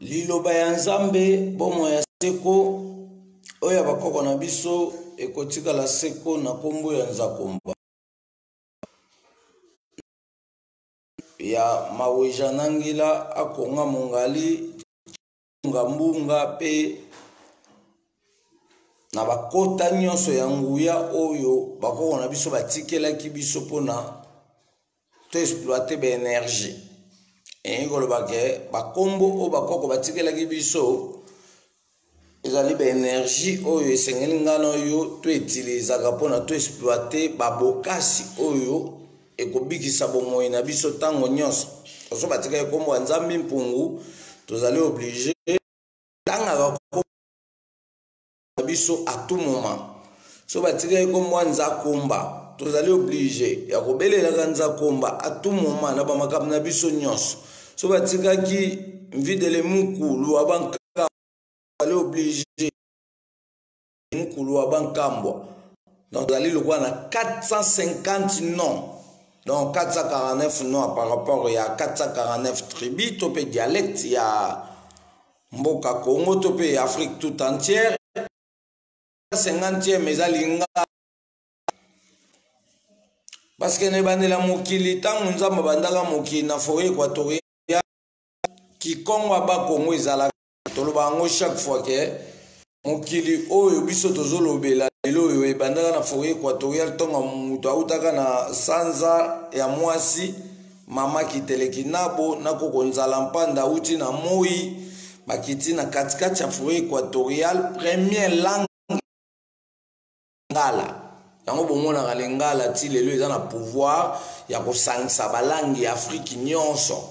Liloba ya Nzambe, bomoi ya seko, oyo ya bakoko na biso ekotikala seko na nkombo ya Nzakomba ya Maweja-Nangila Akonga Mongali Mbunga mbunga mpe na bakota nyonso ya nguya oyo bakoko na biso batikelaki biso mpona to exploite ba energie. Elingi koloba ke bakombo oyo bakoko batikelaki biso ezali ba energie oyo esengeli ngai na yo to utilizaka mpona to exploite babokasi oyo ekobikisa bomoi na biso ntango nyonso. Soso batikaki nkombo ya Nzambe Mpungu, tozali oblige tangaka nkombo na biso à tout moment. So batikaki nkombo ya Nzakomba, tozali oblige ya kobelelaka Nzakomba à tout moment na bamakambo na biso nyonso. So batikaki Mvidele Mukulu wa Banka, tozali oblige Mukulu wa Bankambwa. Donc tozali lokola na 450 noms, donc 449 noms par rapport ya 449 tribus to mpe dialecte ya mboka Congo to mpe ya Afrique tout entière. 50e eza lingala, parce que na ebandela mokili, ntango Nzambe abandaka mokili na forêt équatoriale, Kikongo aba Kongo ezalaka. Toloba yango chaque fois ke mokili oyo biso tozolobela lelo oyo ebandaka na forêt équatoriale, ntongo moto autaka na sanza ya mwasi mama kiteleki nabo na koko nzala mpanda auti na moi, bakiti na katikati ya forêt équatoriale, première langue lingala. Yango bomonaka lingala ti lelo eza na pouvoir ya kosangisa balangi ya Afrique nyonso,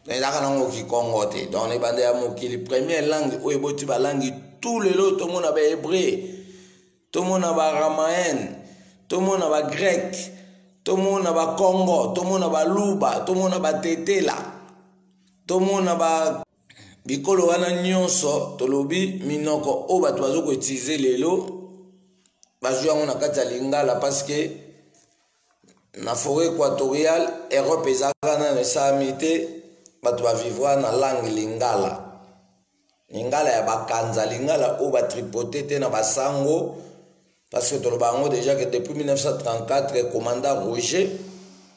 ezalaka nango kikongo te. Donc na ebanda ya mokili, première langue oyo eboti balangi tout lelo, tomona ba hébreu, tomona ba ramaen, tomona ba grec, tomona ba kongo, tomona ba luba, tomona ba tetela, tomona ba bikolo wana nyonso. Tolobi minoko oyo bato bazo koutilize lelo, bazwi yango na kati ya lingala, parce que na forêt équatoriale Europe ezalaka nano esalami te, bato bavivra na langue lingala, lingala ya bakanza, lingala oyo batripote te na basango. Parce que toloba yango déjà que depuis 1934 commandant Roger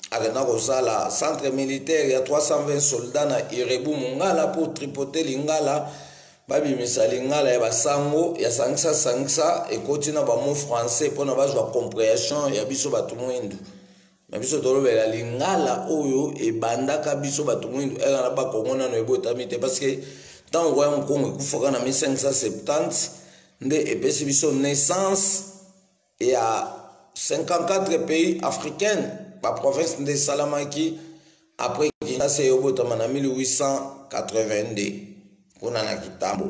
akenda kosala centre militaire ya 320 soldats na Irebu Mongala pour tripoter lingala, babimisa lingala ya basango ya sangisa sangisa, ekoti na bamo français mpona bazwa compréhension ya biso bato mwindu. Na biso tolobela lingala oyo ebandaka biso bato mwindu eka na bakongo nano ebotami te, parce que ntango koya mokongo ekufaka na 1570 nde epesi biso naissance ya 54 pays africaines, baprovince nde esalamaki après Kinshasa eyobotama na 1882 kuna na Kitambo.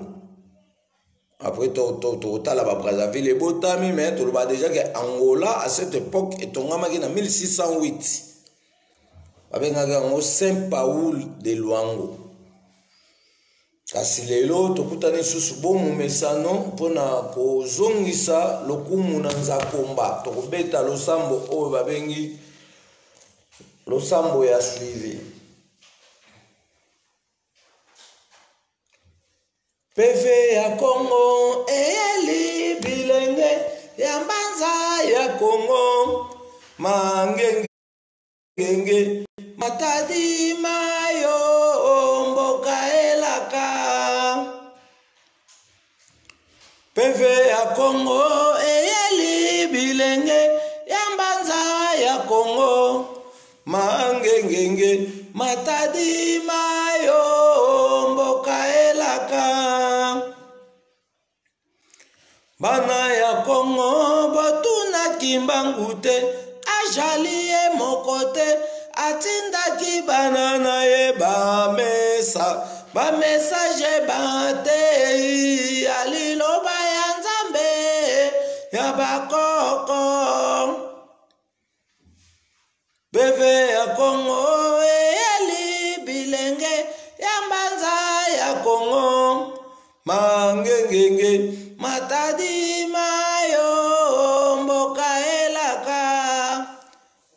Après tokotala ba Brazzaville ebotami, mais toloba déjà que Angola à cette époque etongamaki na 1608, babengaki yango Saint Paul de Luango. Kasi lelo tokutani lisusu bo momesano mpona kozongisa lokumu na Nzakomba. Tokobeta losambo oyo babengi losambo ya suivi. PV ya Congo eyeli bilenge ya mbanza ya Congo, mangenge Matadi mayo mboka elaka. PV ya Congo eyeli bilenge ya mbanza ya Congo, mangengenge Matadi mayo mboka elaka. Bana ya Kongo botunaki mbangu te, ajali ye moko te, atindaki bana na ye bamesa bamessage batei ya liloba ya Nzambe ya bakoko. PV ya Kongo eyeli bilenge ya mbanza ya Kongo, mangengenge Matadi mayo mboka elaka,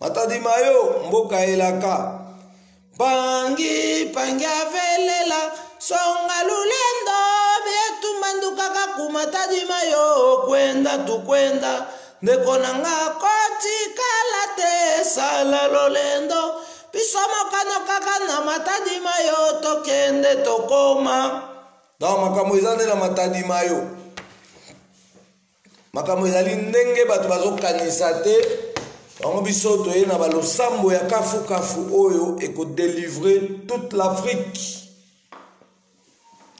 Matadi mayo mboka elaka, pangi pangi avelela. Songa lulendo bietumba ndukaka kumata dima yo kwenda tukwenda ndeko na nga kotikala te sala lolendo biso mokano kaka na matadi mayo tokende tokoma. Donc makambo eza nde na matadi mayo, makambo ezali ndenge bato bazokanisa te. Yango biso toye na balosambo ya kafukafu oyo ekodelivre toute l'Afrique.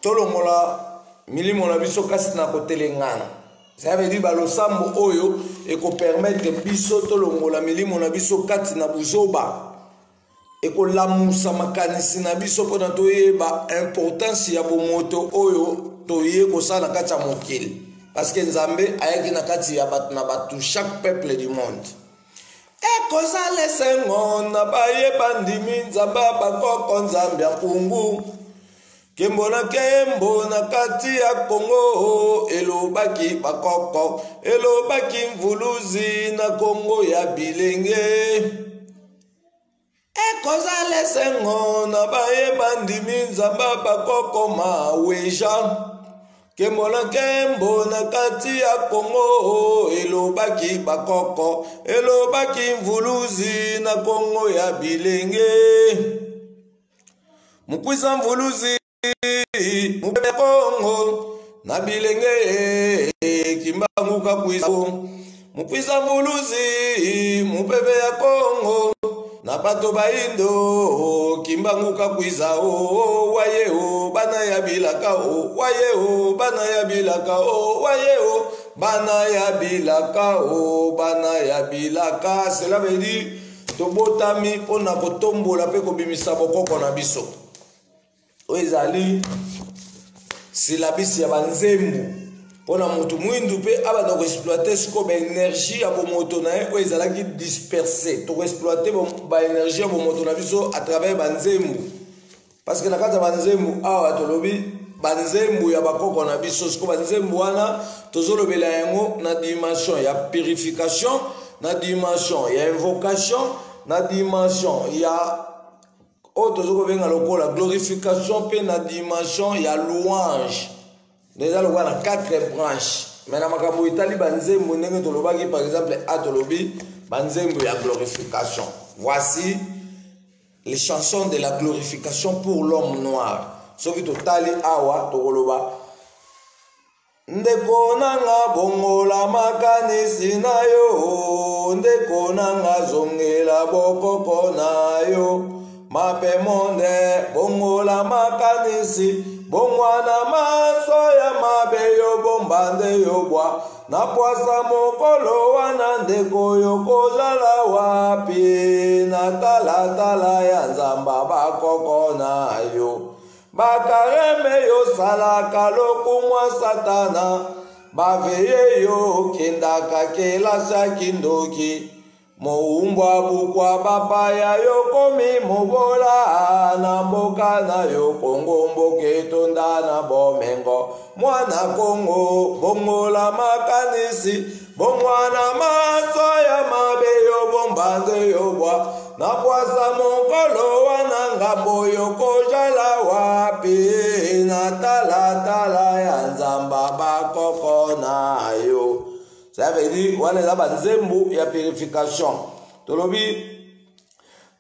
Tolongola milimo na biso kasi na kotelengana. Ça veut dire balosambo oyo ekopermettre biso tolongola milimo na biso kati na buzoba, ekolamusa makanisi na biso mpona toyeba importance ya bomoto oyo toye kosala na kati ya mokili, parce que Nzambe ayaki na kati ya bato na bato, chaque peuple du monde. Ekozala esengo na baye bandimi Nzambe ya bakoko, Nzambe ya mpungu, nkembo na nkembo na kati ya Kongo. Elobaki bakoko, elobaki mvuluzi na Kongo ya bilenge. Ekozala esengo na baye bandimi Nzambe bakoko maweja, nkembo na nkembo na kati ya Kongo. Elobaki bakoko, elobaki mvuluzi na Kongo ya bilenge. Mukwisa mvuluzi mubebe Kongo na bilenge, Kimbangu kakwisa. Mukwisa mvuluzi mubebe ya Kongo na bato baindo, Kimbangu kakwisa. O waye o bana ya bilaka, o waye o bana ya bilaka, o waye o bana ya bilaka, o bana ya bilaka. Cela veut dire tobotami mpona kotombola mpe kobimisa bokoko na biso. Oyo ezali silabisi ya banzembo mpona motu mwindu mpe abanda koexploite sikoyo baénergie ya bomoto na ye oyo ezalaki disperse. Tokoexploite baénergie ya bomoto na biso à travers banzembo, parce que na kati ya banzembo awa tolobi banzembo ya bakoko na biso. Sikoyo banzembo wana tozolobela yango na dimension ya purification, na dimension ya invocation, na dimension ya oyo tozo kobenga lokola glorification, mpe na dimension ya louange. Eza lokola na quatre branches. Mais na makambo etali banzembo, ndenge tolobaki, par exemple a tolobi banzembo ya glorification. Voici les chansons de la glorification pour l'homme noir. Soki totali awa, tokoloba: ndeko nanga, bongola makanisi na yo, ndeko nanga, zongela bokoko na yo. Mape monde, bongola makanisi, bongwana maso ya mabe yo, bomba nde yo bwa na pwasa. Mokolo wana, ndeko, yo kozala wapi na talatala ya Nzamba bakoko na yo? Bakareme yosalaka lokumwa Satana, baveye yo okendaka kelasi ya kindoki, mowumbwa bukwa bapaya, yokomi mobola na mboka na yo Kongo, mboka etonda na bomengo. Mwana Kongo, bongola makanisi, bongwana maso ya mabe yo, bomba nde yo bwa na pwasa. Mokolo wana, ngambo yo kozala wapi na talatala ya Nzamba bakoko na yo? Ça veut dire wana eza banzembo ya purification. Tolobi: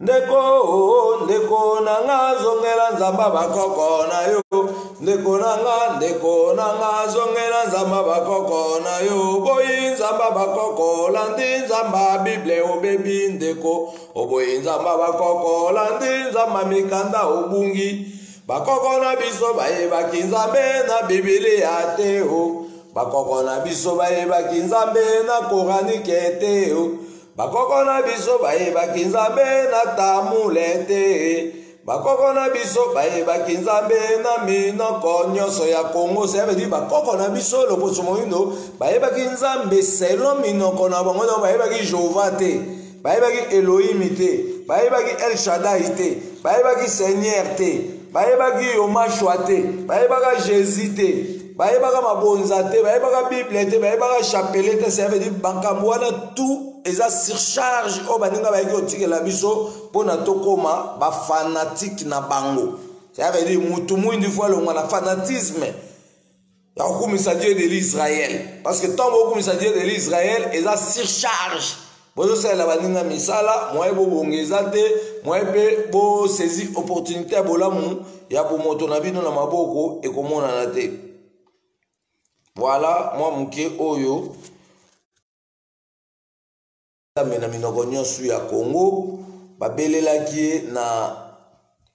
ndeko, ndeko na nga, zongela Nzamba bakoko na yo. Ndeko na nga, ndeko na nga, zongela Nzamba bakoko na yo. Boyi Nzamba bakoko, landi Nzamba Bible, obebi. Ndeko, oboyi Nzamba bakoko, landi Nzamba mikanda, obungi. Bakoko na biso bayebaki Nzambe na Bibilia te o. Bakoko na biso bayebaki Nzambe na Koranike te o. Bakoko na biso bayebaki Nzambe na tamule te. Bakoko na biso bayebaki Nzambe na minoko nyonso ya Kongo. Ça veut dire bakoko na biso loposo moyindo bayebaki Nzambe selon minoko na bango. Donc bayebaki Jehova te, bayebaki Elohimi te, bayebaki El Shaddai te, bayebaki Seigneur te, bayebaki Yomashua te, bayebaka Jésus te, bayebaka mabonza te, bayebaka Bible te, bayebaka chapelet te. Ça veut dire makambo wana tout eza surcharge oyo baninga bayaki kotikela biso mpona tokóma bafanatike na bango. Ça veut dire mutu mwindu faut alongwa na fanatisme ya kokumisa Dieu de l'Israël. Parce que ntango bokumisa Dieu de l'Israël eza surcharge. Bozosalela baninga misala, moyen bobonga eza te, moyen mpe bosaisi opportunité ya bolamu ya bomoto na bino na maboko ekomonana te. Voilà mwa moke oyo Nzambe na minoko nyonso ya Congo babelelaki ye na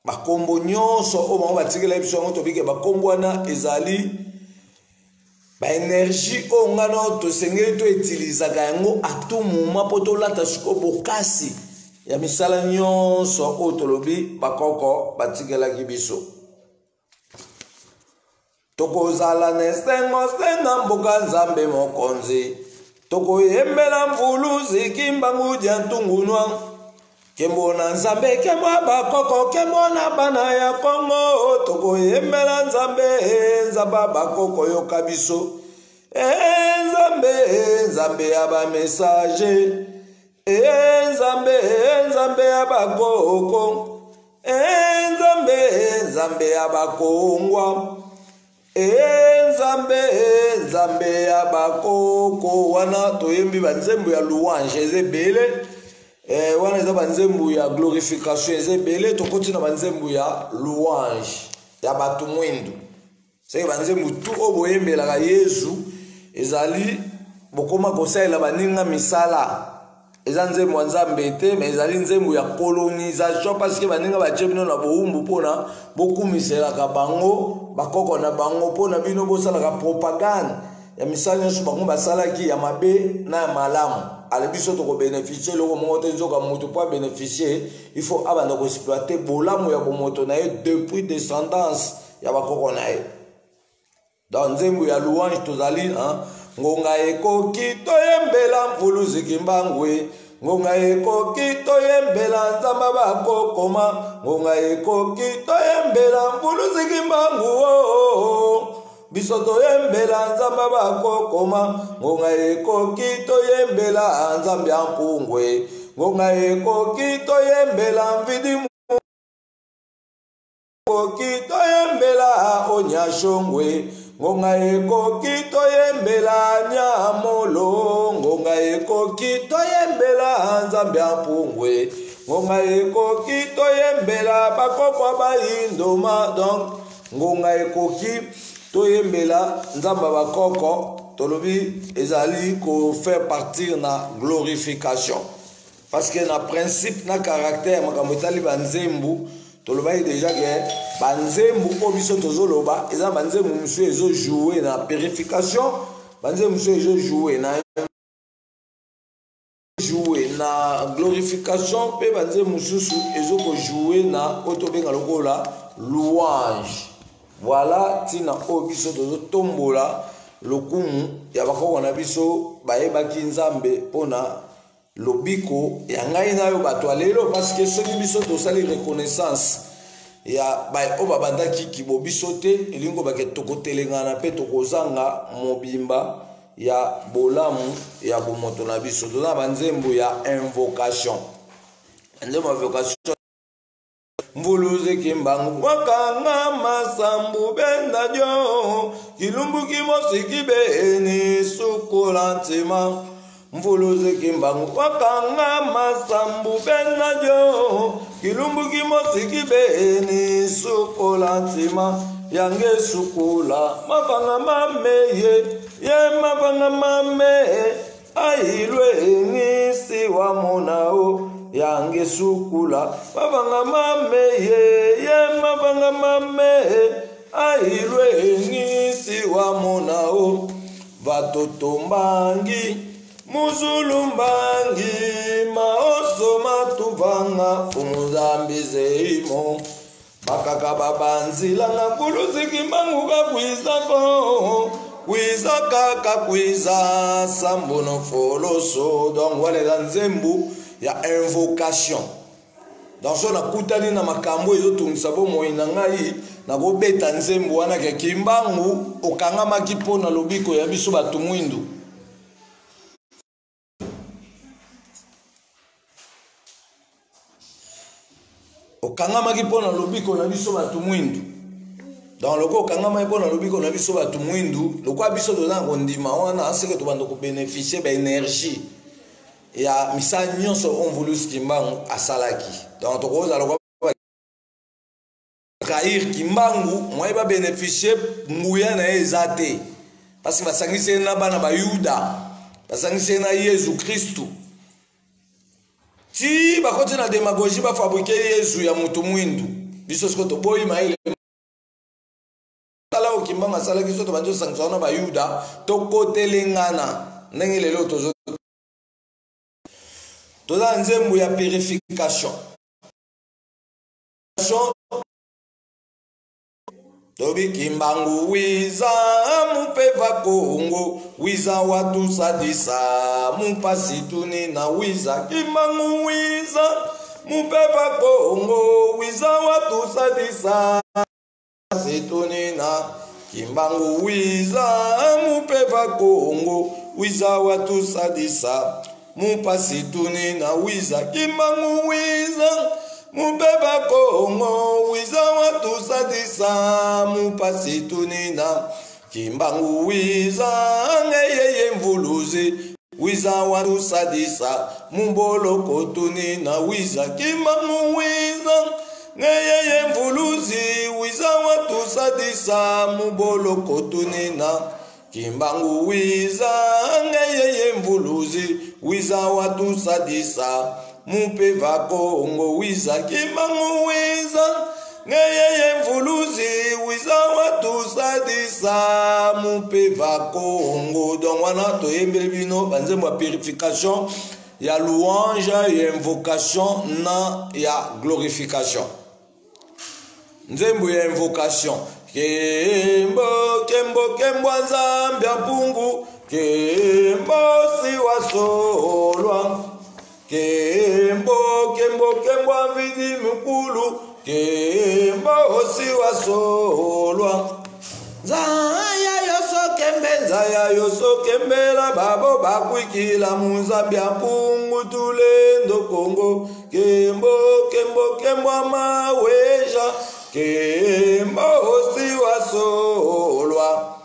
bakombo nyonso oyo bango batikelaki biso yango tobike bakombo wana ezali baenergie oyo ngai nao tosengeli toetilizaka yango a tout moment mpo tolata sikoyo bokasi ya misala nyonso oyo tolobi bakoko batikelaki biso. Tokozala na esengo se na mboka Nzambe Mokonzi. Tokoyembela mvuluzi Kimbangu dia ntungunwa. Kembo na Nzambe, kembo ya bakoko, kembo na bana ya Kongo. Tokoyembela Nzambe, Nzambe ya bakoko yoka biso. E Nzambe, Nzambe ya ba messager. E Nzambe, Nzambe ya bakoko. E Nzambe, Nzambe ya bakongwa. E Nzambe, Nzambe ya bakoko. Wana toyembi banzembo ya louange eza ebele. Eh, wana eza banzembo ya glorification eza ebele. Tokoti na banzembo ya louange ya bato mwindu. Seke banzembo tu oyo boyembelaka Yezu ezali bokoma kosalela baninga misala. Eza nzembo ya Nzambe te, mais ezali nzembo ya colonisation parce que baninga batie bino na bowumbu mpona bokumiselaka bango bakoko na bango, mpona bino bosalaka propagande ya misala nyonso bango basalaki ya mabe na ya malamu. Ale biso tokobeneficie eloko moko te, nzoka moto mpo abeneficie il faut abanda koexploite bolamu ya bomoto na ye depuis descendance ya bakoko na ye. Donc nzembo ya louange tozali hein? Ngonga ekoki toyembela mvuluzi Kimbangu, ngonga ekoki toyembela Nzambe bakokoma, ngonga ekoki toyembela mvuluzi Kimbangu, oh, oh, oh. Biso toyembela Nzambe bakokoma, ngonga ekoki toyembela Nzambe ya mpungwe, ngonga ekoki toyembela mvidi ekoki toyembela onyashongwe, ngonga ekoki toyembela nyamolo, ngonga ekoki toyembela Nzambe ya mpungwe, ngonga ekoki toyembela bakokwa bayindoma. Donc ngonga ekoki toyembela Nzambe ya bakoko, tolobi ezali ko faire partir na glorification. Parce que na principe na caractère makambo etali ba nzembo, tolobaki déjà que ba nzembo oyo biso tozoloba eza ba nzembo mosusu ezo jouer na purification, ba nzembo mosusu ezo jouer na jouer na glorification, pe ba nzembo mosusu ezo ko jouer na oyo tobenga lokola louange. Voilà tina oyo biso tozotombola lokumu ya bakoko na biso bayebaki Nzambe mpona lobiko ya ngai na yo bato ya lelo, parce que soki biso tosali reconnaissance ya baye oyo babandaki kibo biso te, elingi kobake tokotelengana mpe tokozanga mobimba ya bolamu ya bomoto na biso. Toza na banzembo ya invocation, nzembo ya invocation mvuluzi Kimbangu wakanga masambu benda dio kilumbu kimosi kibeni sukola ntima mvuluzi Kimbangu wakanga masambu benda dio kilumbu kimosi kibeni sukola ntima yange sukola mavanga mameye ye mavanga mameye ailwe ngisi wa monao yange sukula mavanga mameye ye mavanga mameye ailwe ngisi wa monao vatoto mbangi muzulu mbangi maoso matuvanga fumuzambi zeimo bakaka babanzilanga kuluzi Kimbangu kakwizako kwiza kaka kwiza sambono foloso. Donc wana eza nzembo ya invocation. Donc so nakutani na makambo ezotungisa bomoi na ngai, nakobeta nzembo wana ke Kimbangu okangamaki mpo na lobiko ya biso bato mwindu. Okangamaki mpo na lobiko na biso bato mwindu. Donc lokola okangamaki mpo na lobiko na biso bato mwindu, lokola biso toza na kondima wana, seke tobanda kobeneficie baenergie ya misala nyonso oyo Mvuluzi Kimbangu asalaki. Donc tokozala lokola trahir Kimbangu, moye ba beneficie nguya na ye eza te, parce que basangisi ye na bana ba Yuda, basangisi ye na Yezu Kristu, ti bakoti na demagogie, bafabrike Yezu ya moto mwindu. Biso siko toboyi mayele. Tala oyo Kimbangu asalaki, so tobandi tosangisa wana Bayuda, tokotelengana ndenge lelo tozo toza nzembo ya purification. Tobi Kimbangu wiza mupeva Kongo, wiza watusadisa mupasi tuni na wiza. Kimbangu wiza mupeva Kongo, wiza watusadisa situnina. Kimbangu wiza mupeva Kongo, wiza watusadisa mupasi tunina wiza. Kimbangu wiza mupeva Kongo, wiza watusadisa mupasi tunina. Kimbangu wiza ngeyeye mvuluzi, wiza watusadisa mumboloko tunina wiza. Kimbangu wiza ngeyeye mvuluzi, wiza watusadisa muboloko tunina. Kimbangu wiza ngeyeye mvuluzi, wiza watusadisa mupeva Kongo wiza. Kimbangu wiza ngeyeye mvuluzi, wiza watusadisa mupeva Kongo. Donc wana toyembeli bino banzembo ya purification, ya louange, ya invocation na ya glorification. Nzembo ya invocation: kembo kembo kembo Nzambe ya mpungu, kembo siwa solwa, kembo kembo kembo mvidi mukulu, kembo siwa solwa. Nzaya yoso kembe, nzaya yoso kembela babo bakwikila mu Nzambe ya mpungu tulendo Kongo, kembo kembo kembo maweja, kembo siwa solwa.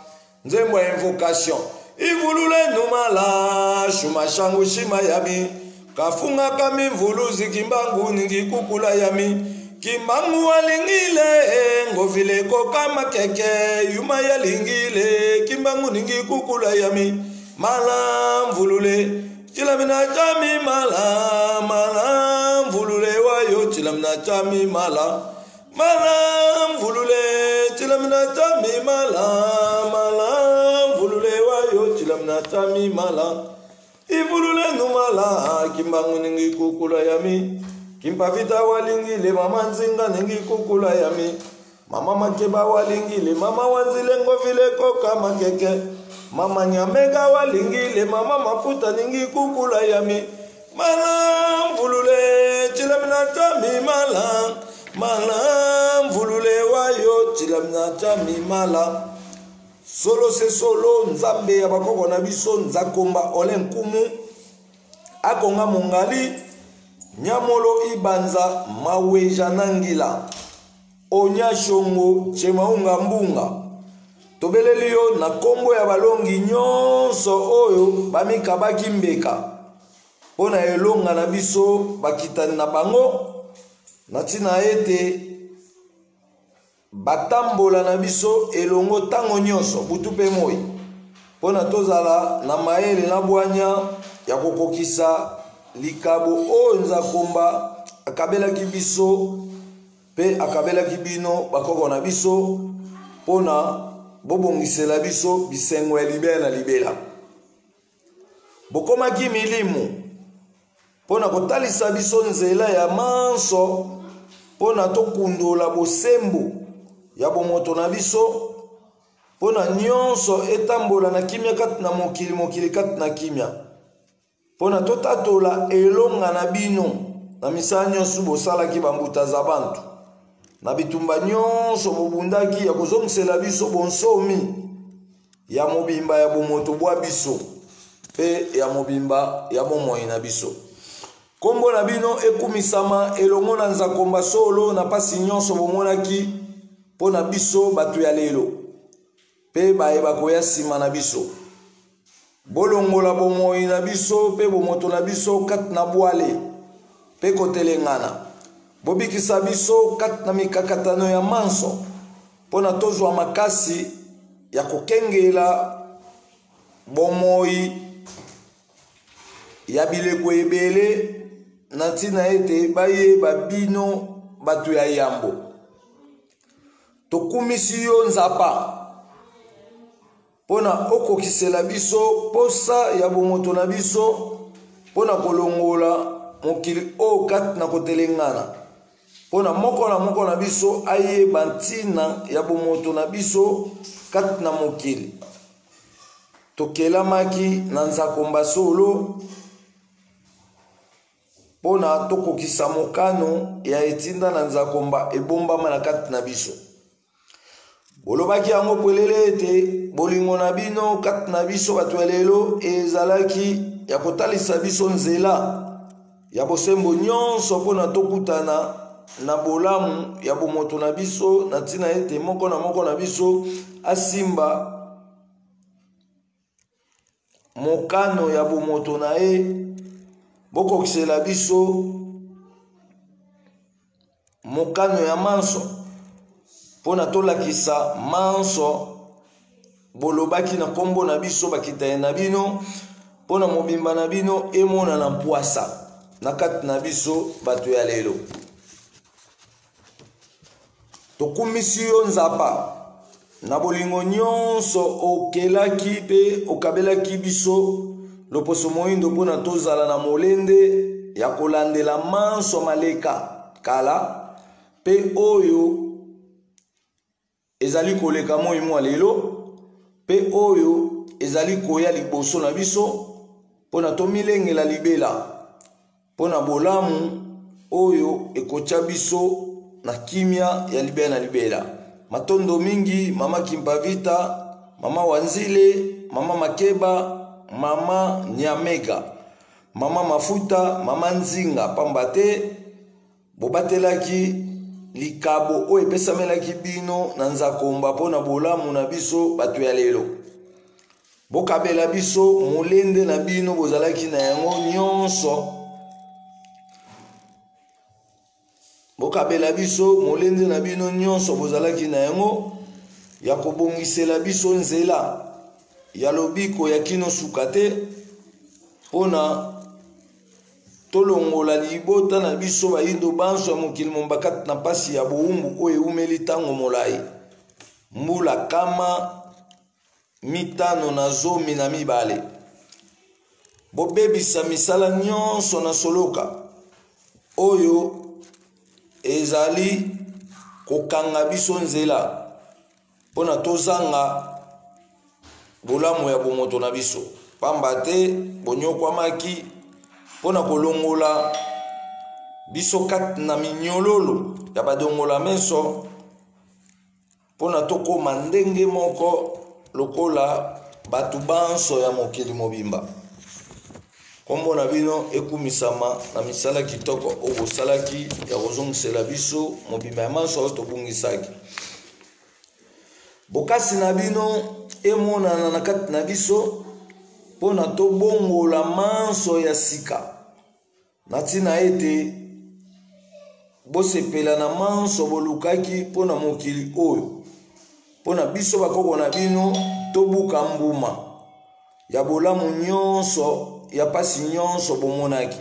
Nzembo ya invocation: ivulule numala shuma shangu shima yami, kafunga kami mvuluzi Kimbangu ningi kukula yami. Kimbangu walingile ngovile koka keke yuma yalingile, Kimbangu ningi kukula yami. Mala mvulule chilamina chami mala, mala mvulule wayo chilamina chami mala, mala mvulule chilamina chami mala, mala mvulule wayo chilamina chami mala. Ivulule numala Kimbangu ningi kukula yami, Kimpavita walingile mama nzinga ningi kukula yami, mama makeba walingile mama wanzile ngovile koka makeke, mama nyamega walingile mama mafuta ningi kukula yami. Mala mvulule chilamina chami mala, mala mvulule wayo chilamina chami mala. Solo se solo Nzambe ya bakoko na biso Nzakomba ole nkumu akonga mongali nyamolo ibanza maweja nangila onya shongo chemaunga mbunga. Tobeleli yo na kombo ya balongi nyonso oyo bamikabaki mbeka mpona elonga na biso bakitani na bango, na ntina ete batambola na biso elongo ntango nyonso butu mpe moi, mpona tozala na mayele na bwanya ya kokokisa likabo oyo Nzakomba akabelaki biso mpe akabelaki bino bakoko na biso, mpona bobongisela biso bisengo ya libela na libela. Bokomaki milimu mpona kotalisa biso nzela ya manso, mpona tokundola bosembo ya bomoto na biso, mpona nyonso etambola na kimia kati na mokili, mokili kati na kimia, mpona totatola elonga na bino na misala nyonso bosalaki bambuta za bantu, na bitumba nyonso bobundaki ya kozongisela biso bonsomi ya mobimba ya bomoto bwa biso mpe ya mobimba ya bomoi na biso. Nkombo na bino ekumisama elongo na Nzakomba solo na mpasi nyonso bomonaki mpo na biso bato ya lelo mpe baye bakoya nsima na biso. Bolongola bomoi na biso mpe bomoto na biso kati na bwale mpe kotelengana. Bobikisa biso kati na mikakatano ya manso mpo na tozwa makasi ya kokengela bomoi ya bileko ebele na ntina ete bayeba bino bato ya yambo. Tokumisi yo Nzapa mpo na okokisela biso mposa ya bomoto na biso mpo na kolongola mokili oyo kati na kotelengana, mpo na moko na moko na biso ayeba ntina ya bomoto na biso kati na mokili. Tokelamaki na nzakomba solo mpo na tokokisa mokano ya etinda na nzakomba ebombama na kati na biso. Bolobaki yango polele ete bolingo na bino kati na biso bato ya lelo ezalaki ya kotalisa biso nzela ya bosembo nyonso mpo na tokutana na bolamu ya bomoto na biso na ntina ete moko na moko na biso asimba mokano ya bomoto na ye. Bokokisela biso mokano ya manso mpo na tolakisa manso bolobaki na nkombo na biso bakitani na bino mpo na mobimba na bino emonana mpwasa na kati na biso bato ya lelo. Tokumisi yo Nzapa na bolingo nyonso okelaki mpe okabelaki biso loposo moindo mpo na tozala na molende ya kolandela manso maleka kala mpe oyo ezali koleka moi mwa lelo mpe oyo ezali koya liboso na biso mpo na tomilengela libela mpo na bolamu oyo ekotya biso na kimia ya libela na libela. Matondo mingi mama Kimpavita, mama Wanzile, mama Makeba, mama Nyamega, mama Mafuta, mama Nzinga, pamba te bobatelaki likabo oyo epesamelaki bino na nzakomba mpo na bolamu na biso bato ya lelo. Bokabela biso molende na bino bozalaki na yango nyonso. Bokabela biso molende na bino nyonso bozalaki na yango ya kobongisela biso nzela ya lobiko ya kino suka te, mpo na tolongola libota na biso bayindo banso ya mokili momba kati na mpasi ya bowumbu oyo ewumeli ntango molai, mbula 512. Bobebisa misala nyonso na soloka oyo ezali kokanga biso nzela mpo na tozanga bolamu ya bomoto na biso, pamba te bonyokwamaki mpo na kolongola biso kati na minyololo ya badongola meso, mpo na tokoma ndenge moko lokola bato banso ya mokili mobimba. Nkombo na bino ekumisama na misala kitoko oyo bosalaki ya kozongisela biso mobimba ya manso oyo tobungisaki. Bokasi na bino emonana na kati na biso mpo na tobongola manso ya sika, na ntina ete bosepela na manso bolukaki mpo na mokili oyo, mpo na biso bakoko na bino tobuka mbuma ya bolamu nyonso ya pasi nyonso bomonaki.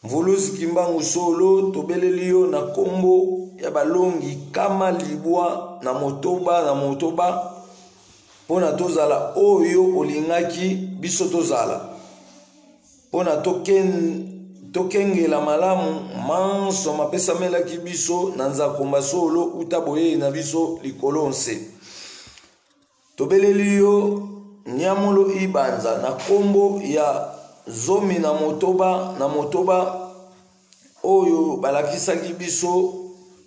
Mvuluzi Kimbangu solo tobeleli yo na kombo ya balongi 96 mpo na tozala oyo olingaki biso tozala, mpo na tokengela malamu manso mapesamelaki biso na nzakomba solo uta boyei na biso likolo nse. Tobeleli yo Nyamolo Ibanza na kombo ya 16 oyo balakisaki biso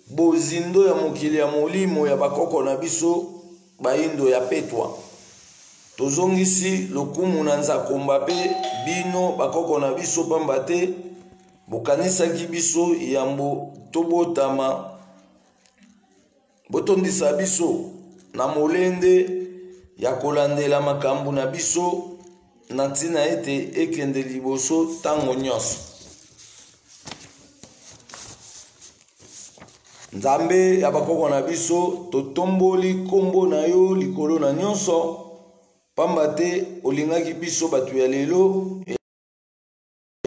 bozindo ya mokili ya molimo ya bakoko na biso bayindo ya petwa. Tozongisi lokumu na nzakomba pe bino bakoko na biso, pamba te Bokanisaki biso yambo tobotama, botondisa biso na molende ya kolandela makambo na biso na ntina ete ekende liboso ntango nyonso. Nzambe ya bakoko na biso, totomboli nkombo na yo likolo na nyonso, pamba te olingaki biso bato ya lelo.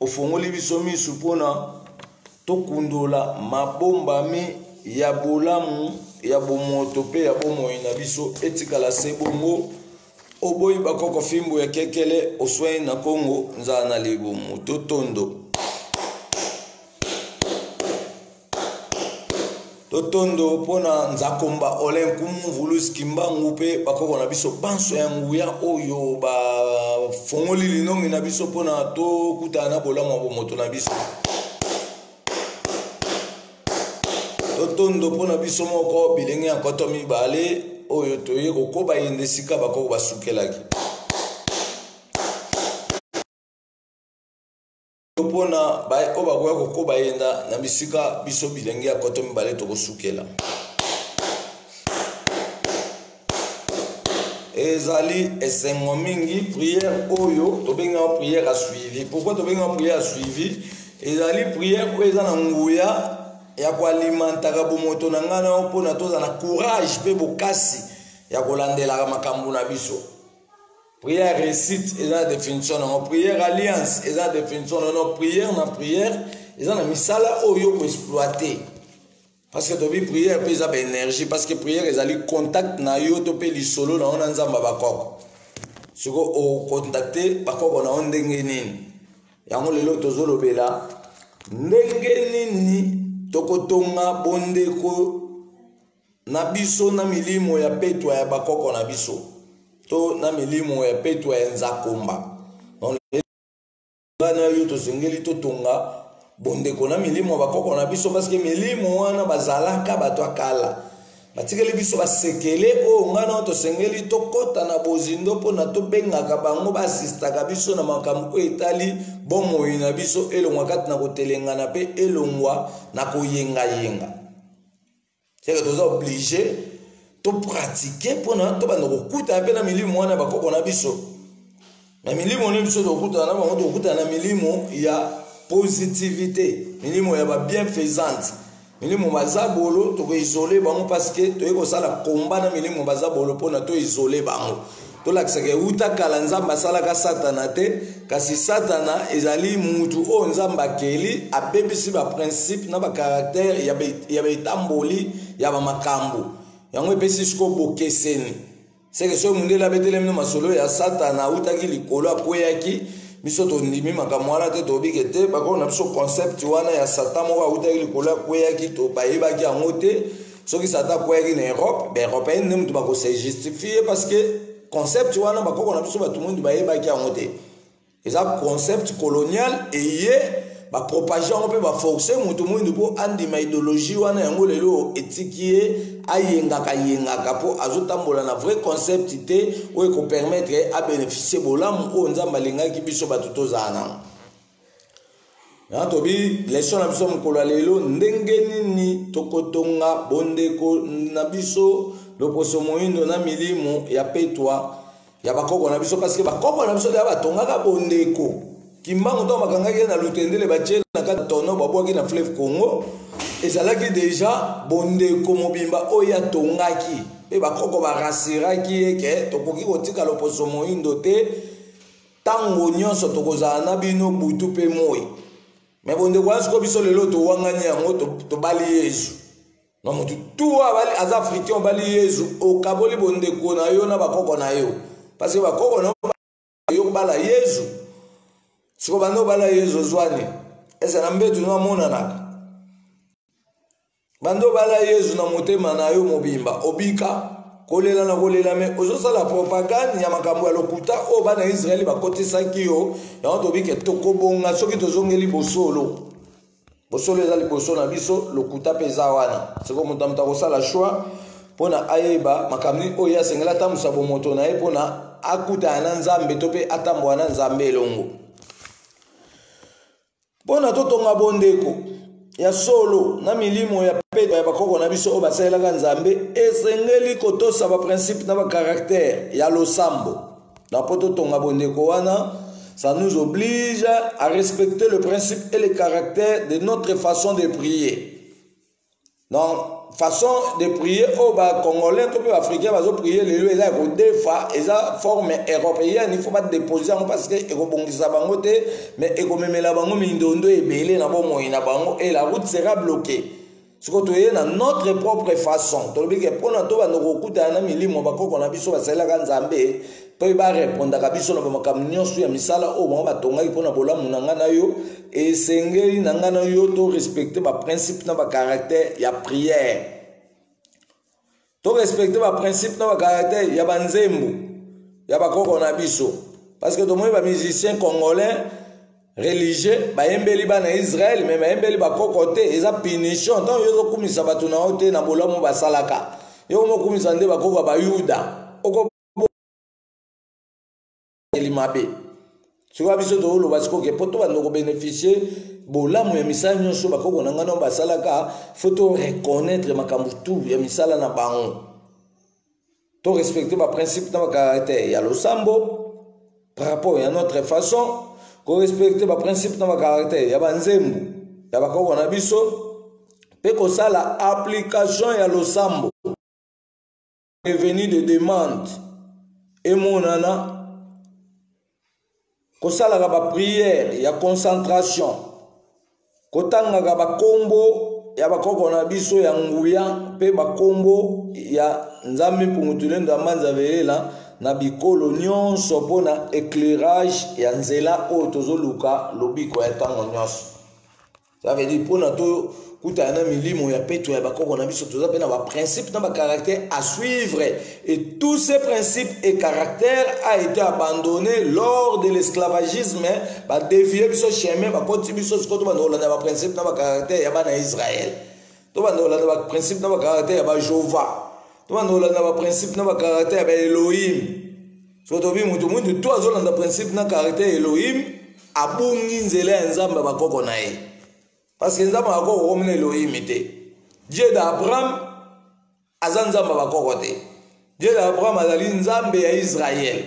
Ofongoli biso miso mpo na tokundola mabombami ya bolamu ya bomoto mpe ya bomoi na biso etikala se bongo. Oboyi bakoko fimbo ya kekele oswai na Kongo nzala na libumu totondo. Totondo mpo na Nzakomba Olin Nkumu Vulus Kimbangu mpe bakoko na biso banso ya nguya oyo bafongoli linongi na biso mpo na tokutana na bolamu ya bomoto na biso. Totondo mpo na biso moko bilenge ya nkoto mibale oyo toye kokoba yende esika bakoko basukelaki. Mpo na oyo bakoya kokoba yenda na bisika biso bilenge ya koto mibale tokosukela. Ezali esengo mingi prière oyo tobengi yango prière ya suivi. Pourquoi tobengi yango prière ya suivi? Ezali prière oyo eza na nguya ya koalimentaka bomoto na ngai na yo mpo na tozala na courage mpe bokasi ya kolandelaka makambo na biso. Prière réussite eza na définition nango, prière alliance eza na définition nango, prière na prière eza na misala oyo ko exploiter. Parce que tobi prière mpe eza ba énergie, parce que prière ezali contact na yo to mpe lisolo na yo na Nzambe ya bakoko. Siko o contacter bakoko na yo ndenge nini? Yango lelo tozolobela ndenge nini tokotonga bondeko na biso na milimo ya petwa ya bakoko na biso to na milimo ya petwa ya nzakomba. Ngai na yo tosengeli totonga bondeko na milimo ya bakoko na biso, parce que milimo wana bazalaka bato ya kala, batikeli biso basekele oyo ngai na yo tosengeli tokɔta na bozindo mpo na tobengaka bango baasistaka biso na makambo oyo etali bomoi na biso, elongwa kati na kotelengana mpe elongwa na koyengayenga. C'est que toza obligé to pratiquer mpona tobanda kokutana mpe na milimo wana ya bakoko na biso. Na milimo na biso tokutana na bango, tokutana na milimo ya positivité, milimo ya ba bienfaisante, milimo bazabolo. Tokoisole bango parce que toyei kosala combat na milimo bazabolo mpona toisole bango. Tolakisaka euta kala Nzambe asalaka Satana te, kasi Satana ezali mutu oyo Nzambe akeli, abebisi ba principe na ba caractère ya betamboli ya ba makambo. Yango epesi sikoyo bokeseni. Seke soki mundele abetelemi na masolo ya Satana autaki likolo akweyaki, biso tondimi makambo wana te, tobike te bakoko na biso concept wana ya Satan moko autaki likolo akweyaki, to bayebaki yango te. Soki Satan akweyaki na Europe, ba européen nde mutu bako se justifier parce que concept wana bakoko na biso bato mwindu bayebaki yango te. Eza concept colonial eye ba propager yango mpe ba forcer mutu mwindu mpo andima idéologie wana. Yango lelo etiki ye ayengaka yengaka mpo azotambola na vrai concept te oyo ekopermettre abénéficie bolamu oyo Nzambe alingaki biso bato tozala nango. Yango tobi leçon na biso mokolo ya lelo, ndenge nini tokotonga bondeko na biso loposo moyindo na milimo ya petwa ya bakoko na biso, parce que bakoko na biso deja batongaka bondeko. Kimbangu ntango bakangaki ye na Lutendele, batie na kati tono, babwaki na fleuve Congo, ezalaki deja bondeko mobimba oyo atongaki, mpe bakoko barasiraki ye ke tokoki kotika loposo moyindo te, ntango nyonso tokozala na bino butu mpe moi. Me bondeko wana sikoyo biso lelo towangani yango, tobali Yezu na motu tu aza africain, obali Yezu, okaboli bondeko na yo na bakoko na yo, parce que bakoko na yo bala Yezu. Sikoyo banda obala Yezu ozwani ese na mbetu no amonanaka, banda obala Yezu na motema na yo mobimba, obika kolela na kolela, me ozosala propagande ya makambo ya lokuta oyo bana ya Israele bakotisaki yo. Yango tobike tokobonga soki tozongeli bosolo. Bosolo eza liboso na biso, lokuta mpe eza wana. Sikoyo moto na moto akosala choix mpona ayeba makambo nini oyo asengeli atambusa bomoto na ye mpona akutana na Nzambe to mpe atambola na Nzambe elongo. Mpo na totonga bondeko ya solo na milimo ya peto ya bakoko na biso oyo basalelaka Nzambe, esengeli kotosa baprincipe na bacaractère ya losambo. Na mpo totonga bondeko wana, ça nous oblige à respecter le principe et le caractère de notre façon de prier. Donc, façon de prier oyo ba congolais to mpe baafricain bazoprier lelo eza ya kodefa, eza forme européenne, il faut badepose yango parce que ekobongisa bango te, mais ekomemela bango mindondo ebele na bomoi na bango et la route sera bloquée. Sikoyo toye na notre propre façon, tolobi ke mpona tobanda kokutana na milimo bakoko na biso basalelaka Nzambe mpe barepondaka biso na bamakambo nyonso ya misala oyo bango batongaki mpo na bolamu na ngai na yo, esengeli na ngai na yo to respecte baprincipe na bacaractère ya prière, to respecte baprincipe na bacaractère ya banzembo ya bakoko na biso, parce que tomoni bamusicien congolais religieux bayembeli bana ya Israele, me bayembeli bakoko te. Eza punition. Ntango yo ozokumisa bato na yo te na bolamu basalaka, yo omokumisa nde bakoko ya Bayuda, oko eli mabe. Sikoyo biso toloba sikoyo ke mpo tobanda kobeneficie bolamu ya misala nyonso bakoko na ngai nao basalaka, fo to reconnaître makambo tu ya misala na bango, to respecte baprincipe na bacaractère ya losambo par rapport ya notre façon, korespecte baprincipe na bacaractère ya banzembo ya bakoko na biso, mpe kosala application ya losambo. Revenu de demande emonana, kosalaka bapriere ya concentration, kotangaka bakombo ya bakoko na biso ya nguya mpe bakombo ya Nzambe Mpungu Tulendo ya Mbanza Velela na bikolo nyonso mpo na éclairage ya nzela oyo tozoluka lobiko ya ntango nyonso. Ça veut dire mpona tokutana na milimo ya peto ya bakoko na biso, toza mpe na baprincipe na bacaractère à suivre, et tous ces principes et caractères a été abandonné lors de l'esclavagisme. Badevie biso chemin, bakoti biso sikoyo tobanda kolanda baprincipe na bacaractère ya bana ya Israel, tobanda kolanda baprincipe na bacaractère ya bajova, tobanda kolanda baprincipe na bacaractère ya baelohim. Soki tobi moto mwindu to azolanda principe na caractère ya Elohim, abungi nzela ya Nzambe ya bakoko na ye, parce que Nzambe ya bakoko okomi na Elohim te. Dieu d'Abraham aza Nzambe ya bakoko te. Dieu d'Abraham azali Nzambe ya Israel.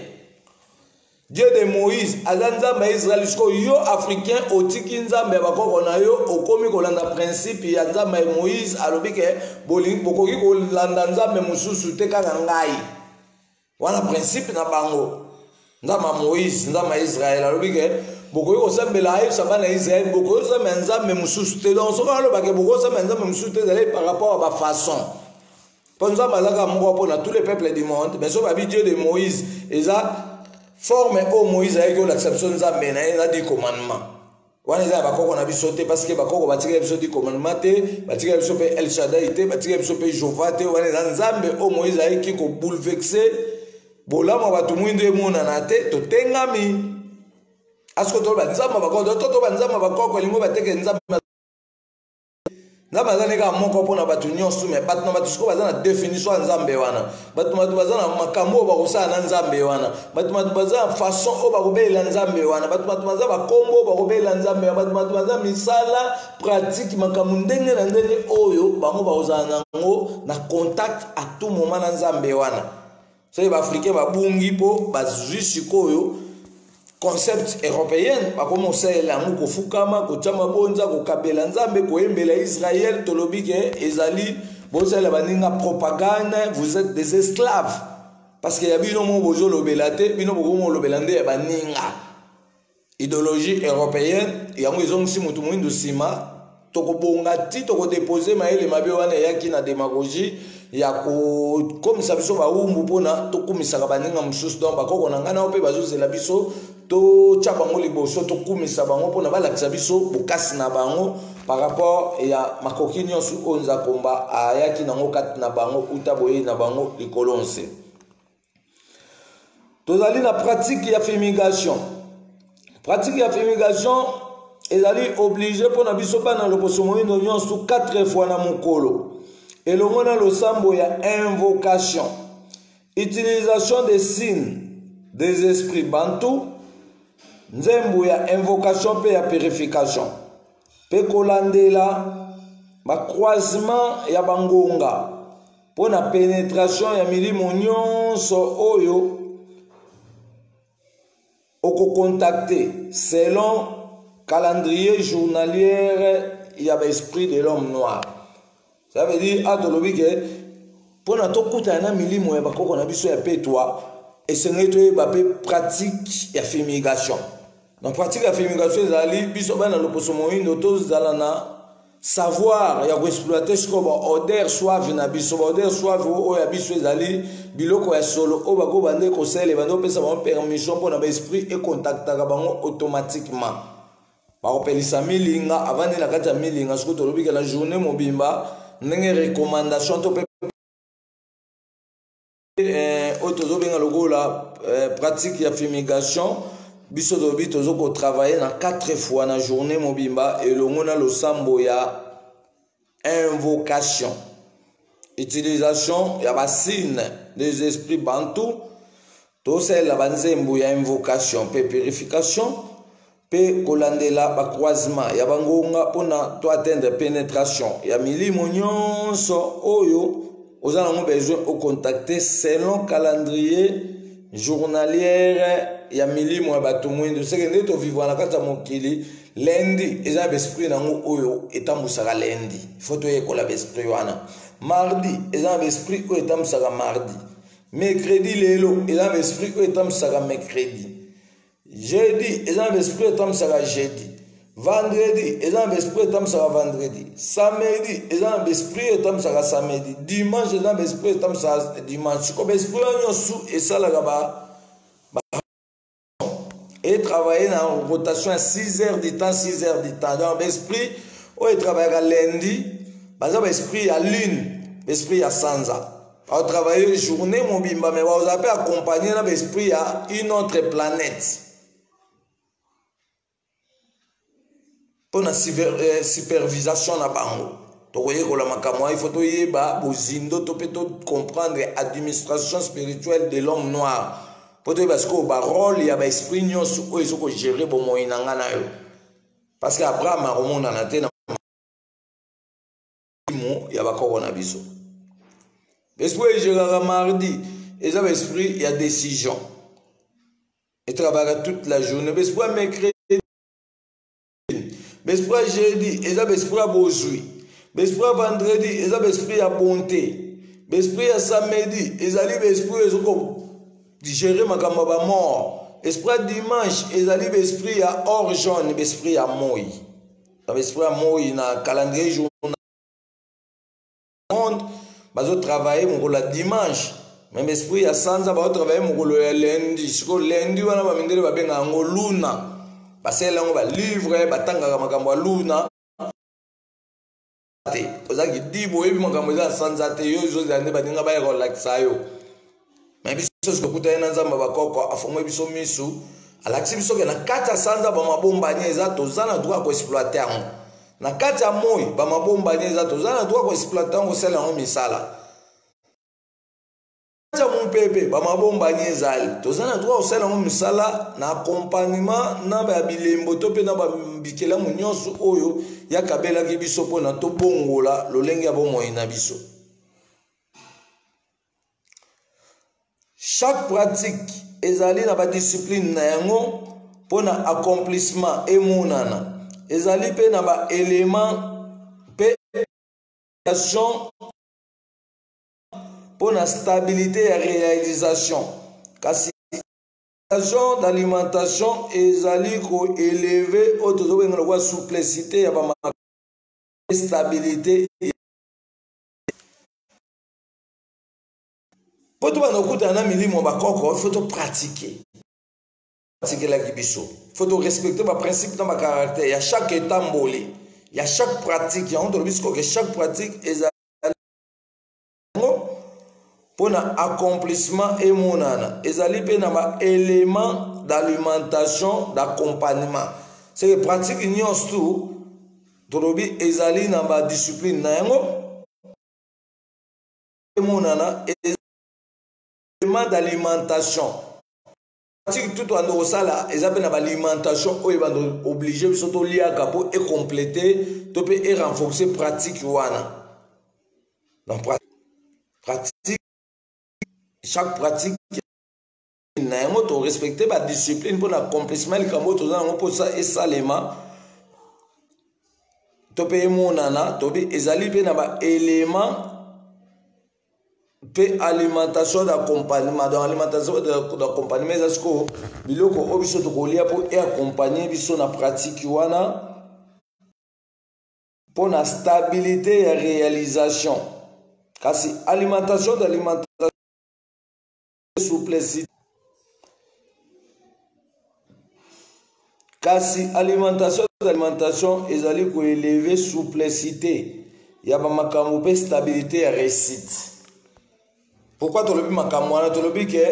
Dieu de Moïse aza Nzambe ya Israel. Sikoyo yo africain otiki Nzambe ya bakoko na yo, okomi kolanda principe ya Nzambe ya Moïse. Alobi ke bokoki kolanda Nzambe mosusu te, kaka ngai. Wana principe na bango. Nzambe ya Moïse, Nzambe ya Israel alobi ke bokoki kosambela, ayebisa bana ya Israel bokoki kosambela Nzambe mosusu te. Donc soki aloba ke bokoki kosambela Nzambe mosusu te, ezali par rapport ya bafaçon, mpo Nzambe azalaka moko mpo na tous les peuples du monde. Mais soki babi Dieu de Moïse, eza forme oyo Moïse ayaki kolakisa biso Nzambe na ye na 10 commandement. Wana eza ya bakoko na biso te, parce que bakoko batikela biso 10 commandement te, batikela biso mpe El Shaddai te, batikela biso mpe Jova te. Wana eza Nzambe oyo Moïse ayeki kobouleverse bolamu ya bato mwindo emonana te, totengami asiko toloba Nzambe ya bakoko to toba Nzambe ya bakoko elingo bateke Nzambe. Nzambe aza kaka moko mpo na bato nyonso, me bato na bato sikoyo baza na definition ya Nzambe wana. Bato na bato baza na makambo oyo bakosala na Nzambe wana. Bato na bato baza na façon oyo bakobelela Nzambe wana. Bato na bato baza bakombo oyo bakobelela Nzambe wana. Bato na bato baza misala pratique, makambo ndenge na ndenge oyo bango bakozala na yango na contact à tout moment na Nzambe wana. Soki baafricain babungi mpo bazwi sikoyo concept européenne, bakomi kosalela yango kofukama, kotya mabonza, kokabela Nzambe, koyembela Israel. Tolobi ke ezali bosalela baninga propagande, vous êtes des esclaves, parce que ya bino moko bozolobela te, bino bokomi kolobela nde ya baninga. Idéologie européenne yango ezongisi moto moindo nsima. Tokobonga ti tokodepose mayele mabe wana eyaki na demagogie ya kokomisa biso bawumbu mpona tokumisaka baninga mosusu. Donc bakoko na ngai nao mpe bazozela biso totya bango liboso, tokumisa bango mpona balakisa biso bokasi na bango par rapport ya makoki nyonso oyo Nzakomba ayaki nango kati na bango uta boyei na bango likolo nse. Tozali na pratique ya fumigation. Pratique ya fumigation ezali oblige mpo na biso bana loposo moindo nyonso 4 fois na mokolo, elongo na losambo ya invocation, utilisation des signes des esprits bantu, nzembo ya invocation mpe ya purification. Mpe kolandela ba croisement ya bangonga mpo na penetration ya milimo nyonso oyo okocontacte selon calendrier journalière ya baesprit de l'homme noir. Ça veut dire a tolobi ke mpo na tokutana na milimo ya bakoko na biso ya petwa, esengeli toyeba mpe pratique ya fumigation. Na pratique ya fumigation ezali biso bana loposo moindo tozala na savoir ya koexploite sikoyo baodeur suave na biso. Baodeur suave oyo ya biso ezali biloko ya solo oyo bako bande kosala, ebande kopesa bango permission mpo na baesprit ekontaktaka bango automatiquement. Bakopelisa milinga, avandi na kati ya milinga. Soki tolobi ke na journée mobimba, ndenge recommandation to mpe oyo tozobenga lokola pratique ya fumigation, biso tolobi tozo kotravaille na 4 fois na journée mobimba elongo na losambo ya invocation, utilisation ya basigne des esprits bantu, tosalela banzembo ya invocation mpe purification, mpe kolandela bacroisement ya bangonga mpona to atteindre pénétration ya milimo nyonso oyo oza nango besoin ocontacte selon calendrier journalière ya milimo ya bato mwindu. Seke nde tovivre na kati ya mokili, lundi eza na baesprit nango oyo etambwisaka lundi, fo toyekola baesprit wana. Mardi eza na baesprit oyo etambwisaka mardi. Mercredi lelo eza na baesprit oyo etambwisaka mercredi. Jeudi eza na baesprit oyo etambwisaka jeudi. Vendredi eza na baesprit oyo etambwisaka vendredi. Samedi eza na baesprit oyo etambwisaka samedi. Dimanche eza na baesprit oyo etambwisaka dimanche. Sikoyo baesprit oyo nyonso esalaka ba et travailler na rotation ya 6 heures du temps, 6 heures du temps. Donc baesprit oyo etravaillaka lundi baza baesprit ya lune, baesprit ya sanza, baotravaille journée mobimba, mais baozala mpe accompagné na baesprit ya une autre planète mpona supervision na bango. Tokoyekola makambo wana, il faut toyeba bozindo to mpe tocomprendre administration spirituelle de l'homme noir, mpo toyeba sikoyo barole ya baesprit nyonso oyo ezokogere bomoi na nga na yo, parce que Abraham akomonana te na molimo ya bakoko na biso. Baesprit egeraka mardi eza baesprit ya décision, etravaillaka toute la journée. Baesprit ya mercredi, baesprit ya jeudi eza baesprit ya bozwi. Baesprit ya vendredi eza baesprit ya bonté. Baesprit ya samedi ezali baesprit oyo ezokogere makambo ya bamort. Esprit ya dimanche ezali baesprit ya or jaune, baesprit ya moi. Na baesprit ya moi na calendrier journal monde bazotravaille mokolo ya dimanche, meme esprit ya sanza bazotravaille mokolo ya lundi. Sikoyo lundi wana bamindele babengaka yango luna, basalela yango balivre, batangaka makambo ya luna te. Ozalaki dibo, oyebi makambo eza ya sanza te, yo ezozela nde baninga baya kolakisa yo. Me biso tokutani na Nzambe bakoko, afongoli biso misu, alakisi biso ke na kati ya sanza bamabombani eza, toza na droit ya koexploite yango. Na kati ya moi bamabombani eza, toza na droit koexploite yango, kosala yango misala. Kati ya mopepe bamabombani ezali, toza na droit kosala yango misala na accompagnement na ba bilembo to mpe na bikelamu nyonso oyo yakabelaki biso mpona tobongola lolenge ya bomoi na biso. Chaque pratique ezali na badiscipline na yango mpo na accomplissement emonana. Ezali mpe na baelement mpe mpo na stabilité ya réalisation. Kasi agent d'alimentation ezali koeleve oyo tozobenga lokola souplicité ya ba stabilité mpo tobanda kokutana na milimo bakoko. Il faut topratike batikelaki biso, faut torespecte baprincipe na bacaractère ya chaque etamboli, ya chaque pratique. Yango tolobi sikoyo ke chaque pratique ezali yango mpo na accomplissement emonana, ezali mpe na baélément d'alimentation, d'accompagnement. C'est que pratique nyonso tu tolobi ezali na badiscipline na yango emonana, élément d'alimentation. Pratique tout tobanda kosala eza mpe na baalimentation oyo ebanda oblige biso toliaka mpo ecomplete to mpe erenforce pratique wana. Donc pratique, chaque pratique na yango torespecte badiscipline mpo na accomplissement likambo oyo toza yango mposa esalema to mpe emonana tobi ezali mpe na baelema mpe alimentation d'accompagnement. Donc alimentation d'accompagnement eza sikoyo biloko oyo biso tokolia mpo eaccompagne biso na pratique wana mpo na stabilité ya réalisation. Kasi alimentation d'alimentation souplesse, kasi alimentation d'alimentation ezali koeleve souplecité ya bamakambo mpe stabilité ya réussite. Pourquoi tolobi makambo wana? Tolobi ke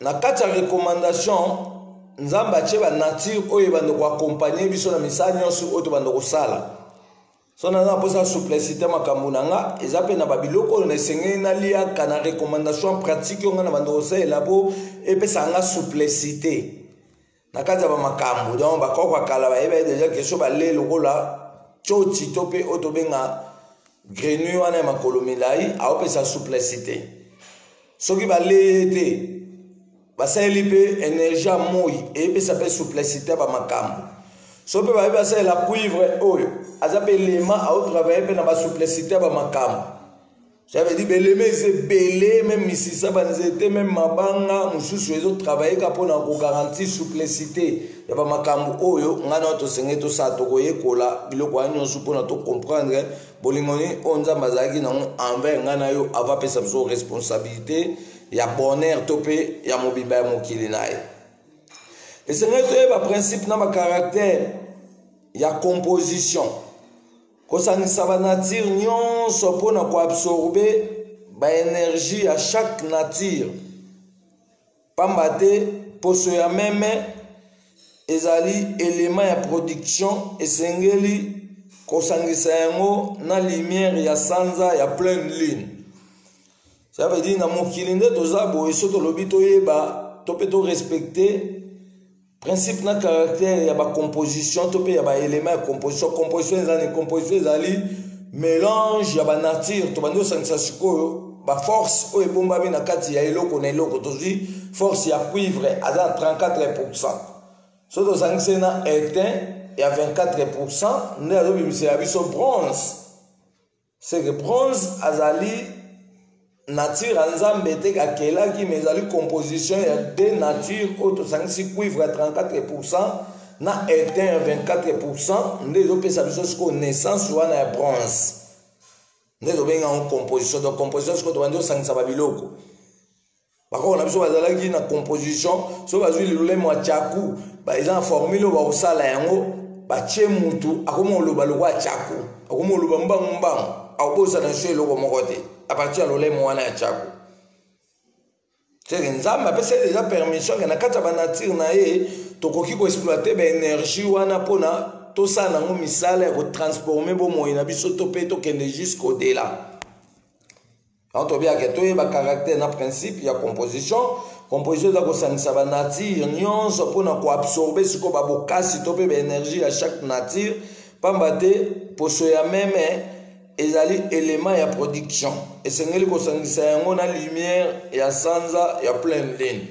na kati ya recommandation Nzambe atie banature oyo ebanda koakompagne biso na misala nyonso oyo tobanda kosala. So naza na mposa souplecité makambo na nga eza mpe na babiloko oyo nasengeli naliaka na recommandation pratique oyo nga na banda kosalela mpo epesaka nga souplecité na kati ya bamakambo. Donc bakoko ya kala bayebaki deja question bale lokola coti to mpe oyo tobenga grenouille wana ya makolo milai aopesa souplecité. Soki baleye te basaleli mpe énergie ya moi eyepesa mpe souplecité ya bamakambo. So mpe bayebi basalela cuivre oyo aza mpe elema aotravaille mpe na basouplecité ya bamakambo. Ça veut dire belema eza ebele, meme misisa banzete, meme mabanga mosusu ezotravaille ka mpona kogarantir souplecité ya bamakambo oyo ngai na tosengeli tosala. Tokoyekola biloko wana nyonso mpona tocomprendre bolingo nini oyo Nzambe azalaki nango envers ngai na yo avant apesa biso responsabilité ya bonheur to mpe ya mobimba ya mokili na ye. Esengeli toyeba principe na bacaractère ya composition, kosangisa banature nyonso mpona koabsorbe baénergie ya chaque nature, pamba te poso ya meme ezali élément ya production, esengeli kosangisa yango na lumière ya sanza ya pleine lune. Ça veut dire na mokili nde toza boye, so tolobi toyeba to mpe torespecte principe na caractère ya bacomposition to mpe ya baélément ya composition. Composition ezali, composition ezali mélange ya banature. Tobandi kosangisa sikoyo baforce oyo ebombami na kati ya eloko na eloko. Tozwi force ya cuivre aza na 34%, so tosangisi na étain ya 24% nde azobimisela biso bronze. C'est que bronze azali nature ya Nzambe te akelaki, mais ezali composition ya deux nature oyo tosangisi cuivre ya 34% na étain ya 24% nde ezopesa biso sikoyo naissance wana ya bronze, nde tobenga yango composition. Donc composition sikoyo tobandi kosangisa babiloko. Bakoko na biso bazalaki na composition, so bazwi lolemo ya tchaku, eza na formule oyo bakosala yango, batie mutu akomi koloba lokola tchaku, akomi koloba mbangu mbangu, akobosana so eloko moko te à partir ya lolemo wana ya tchaku. Seke Nzambe apesa ye deja permission ke na kati ya banature na ye tokoki koexploite baénergie wana mpona tosala nango misala ya kotransforme bomoi na biso to mpe tokende jusqu'au delà. Donc tobiaka toyeba caractère na principe ya composition. Composition eza kosangisa banature nyonso mpona koabsorbe sikoyo babokasi to mpe baénergie ya chaque nature, pamba te poso ya meme ezali élément ya production, esengeli kosangisa yango na lumière ya sanza ya pleine lune.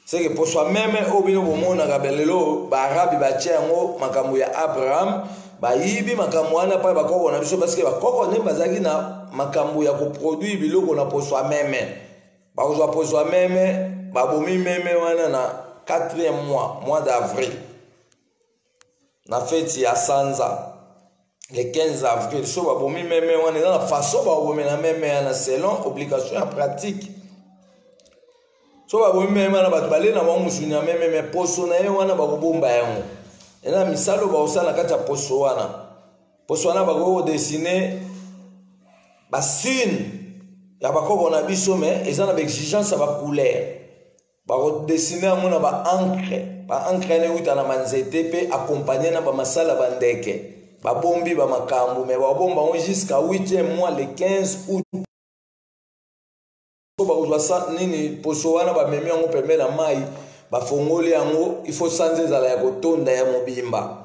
C'est que poso ya meme oyo bino bomonaka lelo baarabi batia yango makambo ya Abraham, bayibi makambo wana mpa bakoko na biso, parce que bakoko nde bazalaki na makambo ya koproduire biloko na poso ya meme. Bakozwa poso ya meme, babomi meme wana na 4e mois, mois d'avril, na feti ya sanza le 15 avril. So babomi meme wana, eza na façon babomela meme wana selon obligation ya pratique. So babomi meme wana, bato balela bango mosuni ya meme, me poso na ye wana bakobomba yango. Eza na misala oyo bakosala na kati ya poso wana. Poso wana bakoki kodesine basine ya bakoko na biso, me eza na baexigence ya bacouleur. Bakodesine yango na baancre, baancre wana euta na banzete mpe accompagne na bamasala bandeke. Babombi bamakambo, me babomba yango jusqu'à 8e mois le 15 août. Bakozwa nini poso wana, bamemi yango pembe na mai, Bafongoli yango, il faut sanza ezala ya kotonda ya mobimba.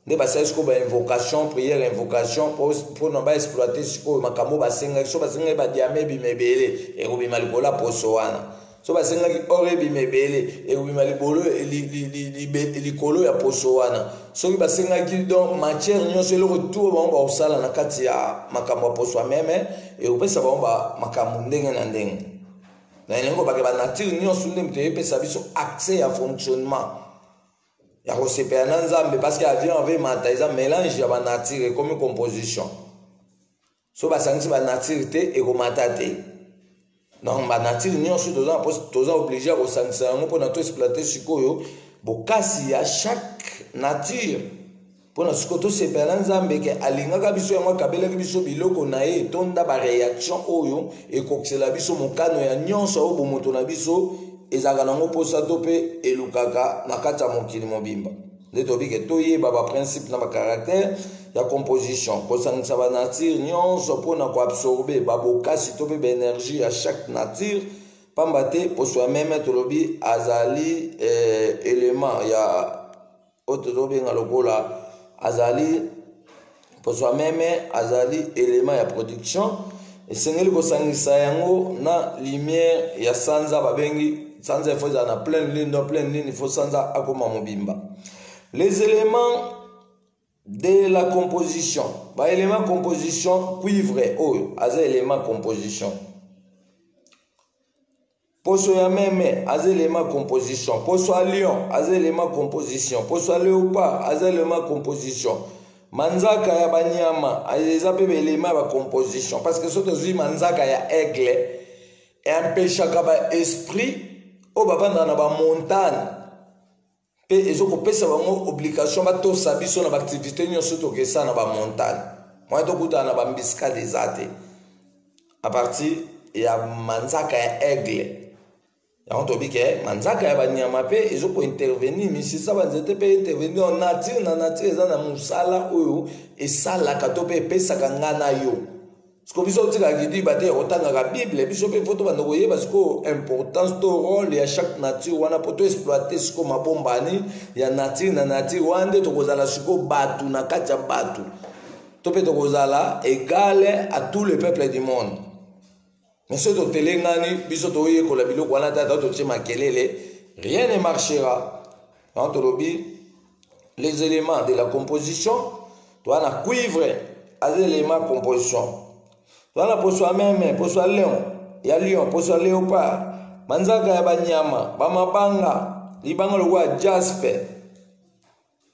Nde basali sikoyo ba invocation, prière, invocation mpona ba exploiter sikoyo makambo basengaki. So basengaki badiame ebima ebele, ekobima likolo ya poso wana. So basengaki or ebima ebele, ekobima likolo ya poso wana. Soki basengaki donc matière nyonso, eloko tu bango bakosala na kati ya makambo ya poso ya meme, ekopesa bango makambo ndenge na ndenge. Na elingi kobake banature nyonso nde moto eyepesa biso accès ya fonctionnement ya kosepela na Nzambe, parce que avion ave mata eza mélange ya banature, ekomi composition. So basangisi banature te, ekomata te. Donc banature nyonso toza toza obligé ya kosangisa yango mpona to exploiter sikoyo bokasi ya chaque nature, mpona sikoyo tosepela na Nzambe ke alingaka biso, yango akabelaki biso biloko na ye etonda baréaction oyo ekokisela biso mokano ya nyonso oyo bomoto na biso ezalaka nango mposa to mpe elukaka na kati ya mokili mobimba. Nde tobike toyeba baprincipe na bacaractère ya composition, kosangisa banature nyonso mpona koabsorber babokasi to mpe baénergie ya chaque nature. Pamba te poso ya meme, tolobi azali élément ya oyo tozobenga lokola azali poso ya meme, azali élément ya production. Esengeli kosangisa yango na lumière ya sanza. Babengi sanza, il faut ezala na pleine lune. Donc pleine lune, il faut sanza akoma mobimba. Les éléments de la composition, baélément composition: cuivre oyo aza élément composition, poso ya meme aza élément composition, poso ya lion aza élément composition, poso ya léopard aza élément composition. Manzaka ya banyama eza mpe baélément ya bacomposition, parce que so tozwi manzaka ya aigle, empêchaka baesprit oyo bavandaka na bamontagne, mpe ezokopesa bango obligation batosa biso na baactivité nyonso tokesala na bamontagne. Moyen tokutana na baembuscade eza te à partir ya manzaka ya aigle. Yango tobi ke manzaka ya banyama mpe ezokointervenir, misisa banzete mpe intervenir. Nature na nature eza na mosala oyo esalaka to mpe epesaka nga na yo. Siko biso otikaka kidiba te, otangaka Bible. Biso mpe faut tobanda koyeba sikoyo importance to rôle ya chaque nature wana, mpo toexploiter sikoyo mabombani ya nature na nature wana. Nde tokozala sikoyo bato na kati ya bato, to mpe tokozala égale à tout le peuple du monde. Mais soki totelengani, biso toyekola biloko wana te, ata totie makelele, rien ne marchera. Donc tolobi les éléments de la composition: toza na cuivre, aza élément composition, toza na poso ya meme, poso ya lion, ya lion, poso ya léopard, manzaka ya banyama, bamabanga, libanga lokola jaspe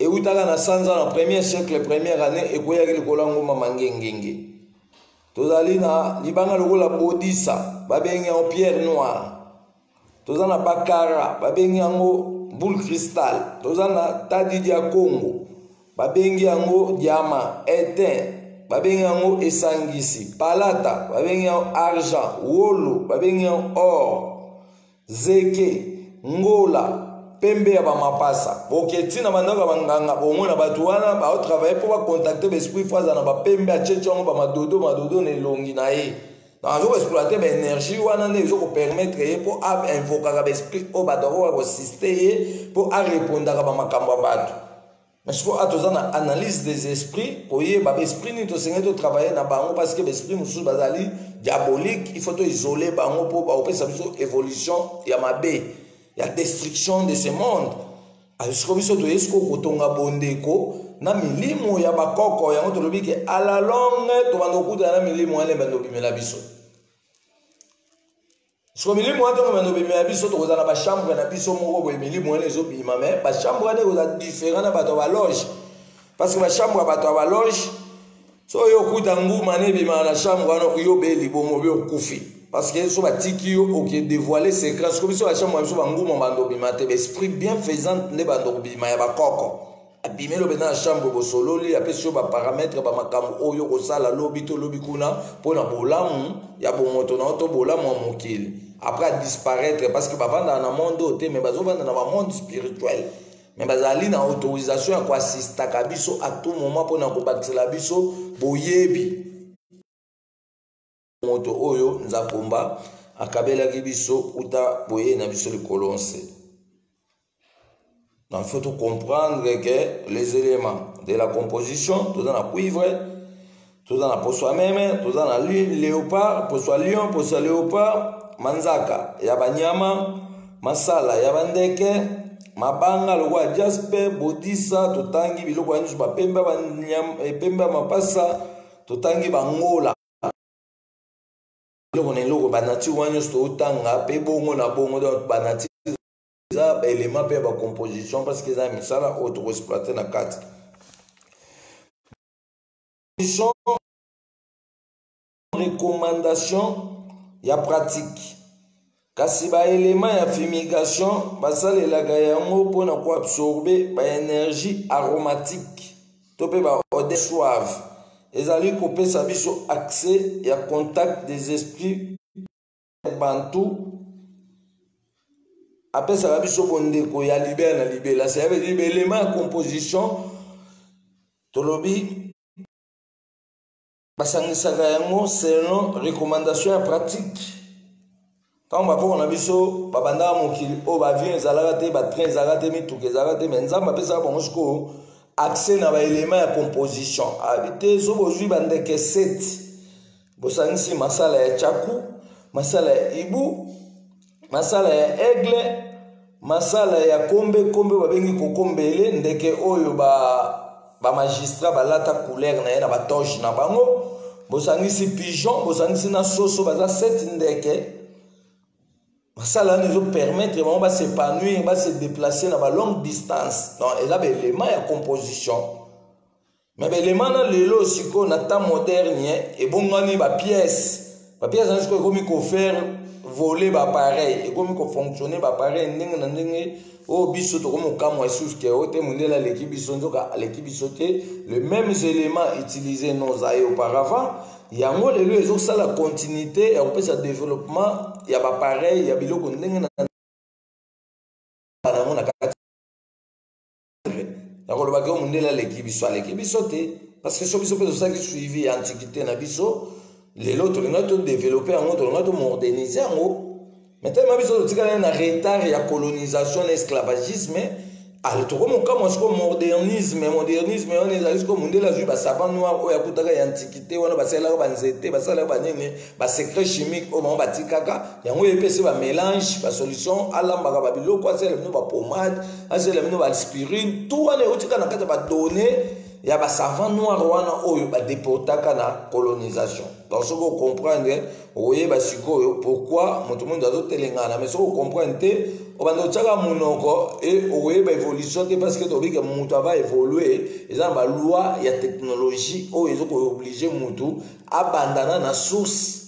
eutaka na sanza na premier siècle, première année, ekweyaki likolo ya ngomba Mangengenge. Tozali na libanga lokola bodisa, babengi yango pierre noire. Toza na bakara, babengi yango boule cristal. Toza na tadidi ya Congo, babengi yango diamant. Étain, babengi yango esangisi. Palata, babengi yango argent. Wolo, babengi yango or. Zeke, ngola, pembe ya bamapasa. Boke ntina bandako ya banganga, bomona bato wana baotravailler mpo bacontacter baesprit, faut aza na bapembe, atieti yango bamadodo madodo na elongi na ye. Donc azokoexploiter baénergie wana, nde ezokopermettre ye mpo ainvokaka baesprit oyo bato akoka koassister ye mpo arépondaka bamakambo ya bato. Mais sikoyo a toza na analyse des esprits, koyeba baesprit nini tosengeli totravailler na bango, parce que baesprit mosusu bazali diabolique, il faut toisoler bango mpo bakopesa biso évolution ya mabe, ya destruction de ce monde. Sikoyo biso toye sikoyo kotonga bondeko na milimo ya bakoko. Yango tolobi ke à la longue tobanda kokutana na milimo wana, ebanda obimela biso. Siko milimo wana, ntongo ebanda obimela biso, tokozala na bachambre na biso moko boye. Milimo wana ezobima, mais bachambre wana ekozala différent na bato ya baloge, parce que bachambre ya bato ya baloge, so oyo okuta nguma na ebimaka na chambre wana, yo be libomo obe okufi, parce que so batiki yo, oke dévoiler secret. Siko biso bachambre na biso, banguma bando obima te, baesprit bienfaisante nde bando kobima ya bakoko. Abimeli mpenza na chambre, bosololi, apesi yo baparamètre, bamakambo oyo kosala lobi to lobi kuna mpona bolamu ya bomoto na yo to bolamu ya mokili. Après adisparaître, parce que bavandaka na monde oyo te, mais bazovanda na bamonde spirituel, mais bazali na autorisation ya koassistaka biso à tout moment mpona kobakisela biso boyebi moto oyo Nzakomba akabelaki biso uta boye na biso likolo nse. Donc il faut tout comprendre que les éléments de la composition, toza na cuivre, toza na poso ya meme, toza na léopard, poso ya lion, poso ya léopard, manzaka ya banyama, masala ya bandeke, mabanga lokola jaspe, bodisa, totangi biloko ya nyonso, bapembe ya eh, mapasa, totangi bangola. Eloko na eloko banature wana nyonso totanga mpe bongo na bongo, donc banature eza baelema mpe ya bacomposition parce que eza misala oyo tokoexploite na kati. Recommandation ya pratique, kasi baelema ya fumigation basalelaka yango mpona koabsorbe baénergie aromatique to mpe baodeur suave, ezali kopesa biso accès ya contact des esprits bantu, apesaka biso bondeko ya libela na libela. Ça veut dire baelema ya composition, tolobi basangisaka yango selon recommandation ya pratique. Ntango bakoko na biso babandaka mokili oyo, baavion ezalaka te, batrain ezalaka te, mituka ezalaka te, mais Nzambe apesaka bango sikoyo accès na baelema ya composition. Abi te, so bozwi bandeke 7, bosangisi masala ya tchaku, masala ya ibu, masala ya aigle, masala ya kombe kombe babengi kokombele, ndeke oyo bamagistrat balata couleur na ye na batoge na bango, bosangisi pigeon, bosangisi na soso, baza 7 ndeke. Masala wana ezopermettre bango bas'épanouir, base déplacer na balongue distance. Donc eza baelema ya composition. Mais baelema na lelo sikoyo na temps moderne ebongani, bapièce bapièce wana sikoyo ekomi kofaire voler baappareil, ekomi kofonctionne baappareil ndenge na ndenge oyo biso tokomi kokamwa lisusu ke oyo te, mondele aleki biso. Nzoka aleki biso te. Le mêmes éléments utilisés nos aïeux auparavant, yango lelo ezosala continuité ya kopesa développement ya baappareil, ya biloko ndenge na yango na kati ya kolobaki oyo mondele aleki biso. Aleki biso te, parce que so biso mpe tosalaki suivi ya antiquité na biso, lelo tolingaki todéveloppe yango, tolingaki tomodernize yango. Mais tellement biso totikali na retard ya colonisation na esclavagisme, ale tokomokamwa sikoyo modernisme. Modernisme wana ezali sikoyo mondele azwi basavant noir oyo akutaka ya antiquité wana, basalelaka banzete, basalelaka banini, basecret chimique oyo bango batikaka yango, epesi bamélange, basolution, alambaka babiloko, asalela bino bapomade, asalela bino baaspirine, tout wana eutika na kati ya badonnées ya basavant noir wana oyo badeportaka na colonisation. Donc soki ocomprendre, okoyeba sikoyo pourquoi moto mondo azotelengana. Mais soki ocomprendre te, obanda otiaka monoko e okoyeba évolution te, parce que tobike moto ava évolue, eza na baloi ya technologie oyo ezokooblige motu abandana na source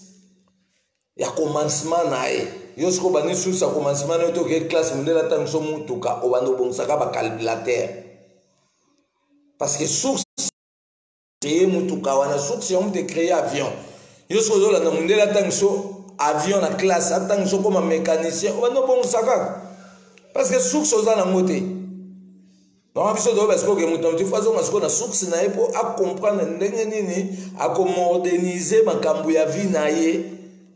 ya commencement na ye. Yo soki obandi source ya commencement na yo te, oke classe, mondele atangiso motuka, obanda obongisaka bacarburateur, parce que source créer motuka wana, source yango moto ecréer avion. Yo soki ozolanda mondele atangiso avion na classe, atangiso koma mécanicien, obanda obongisa kaka, parce que source oza nango te. Donc biso toyeba sikoyo ke moto na moto azonga sikoyo na source na ye mpo acomprendre ndenge nini akomodernize makambo ya vie na ye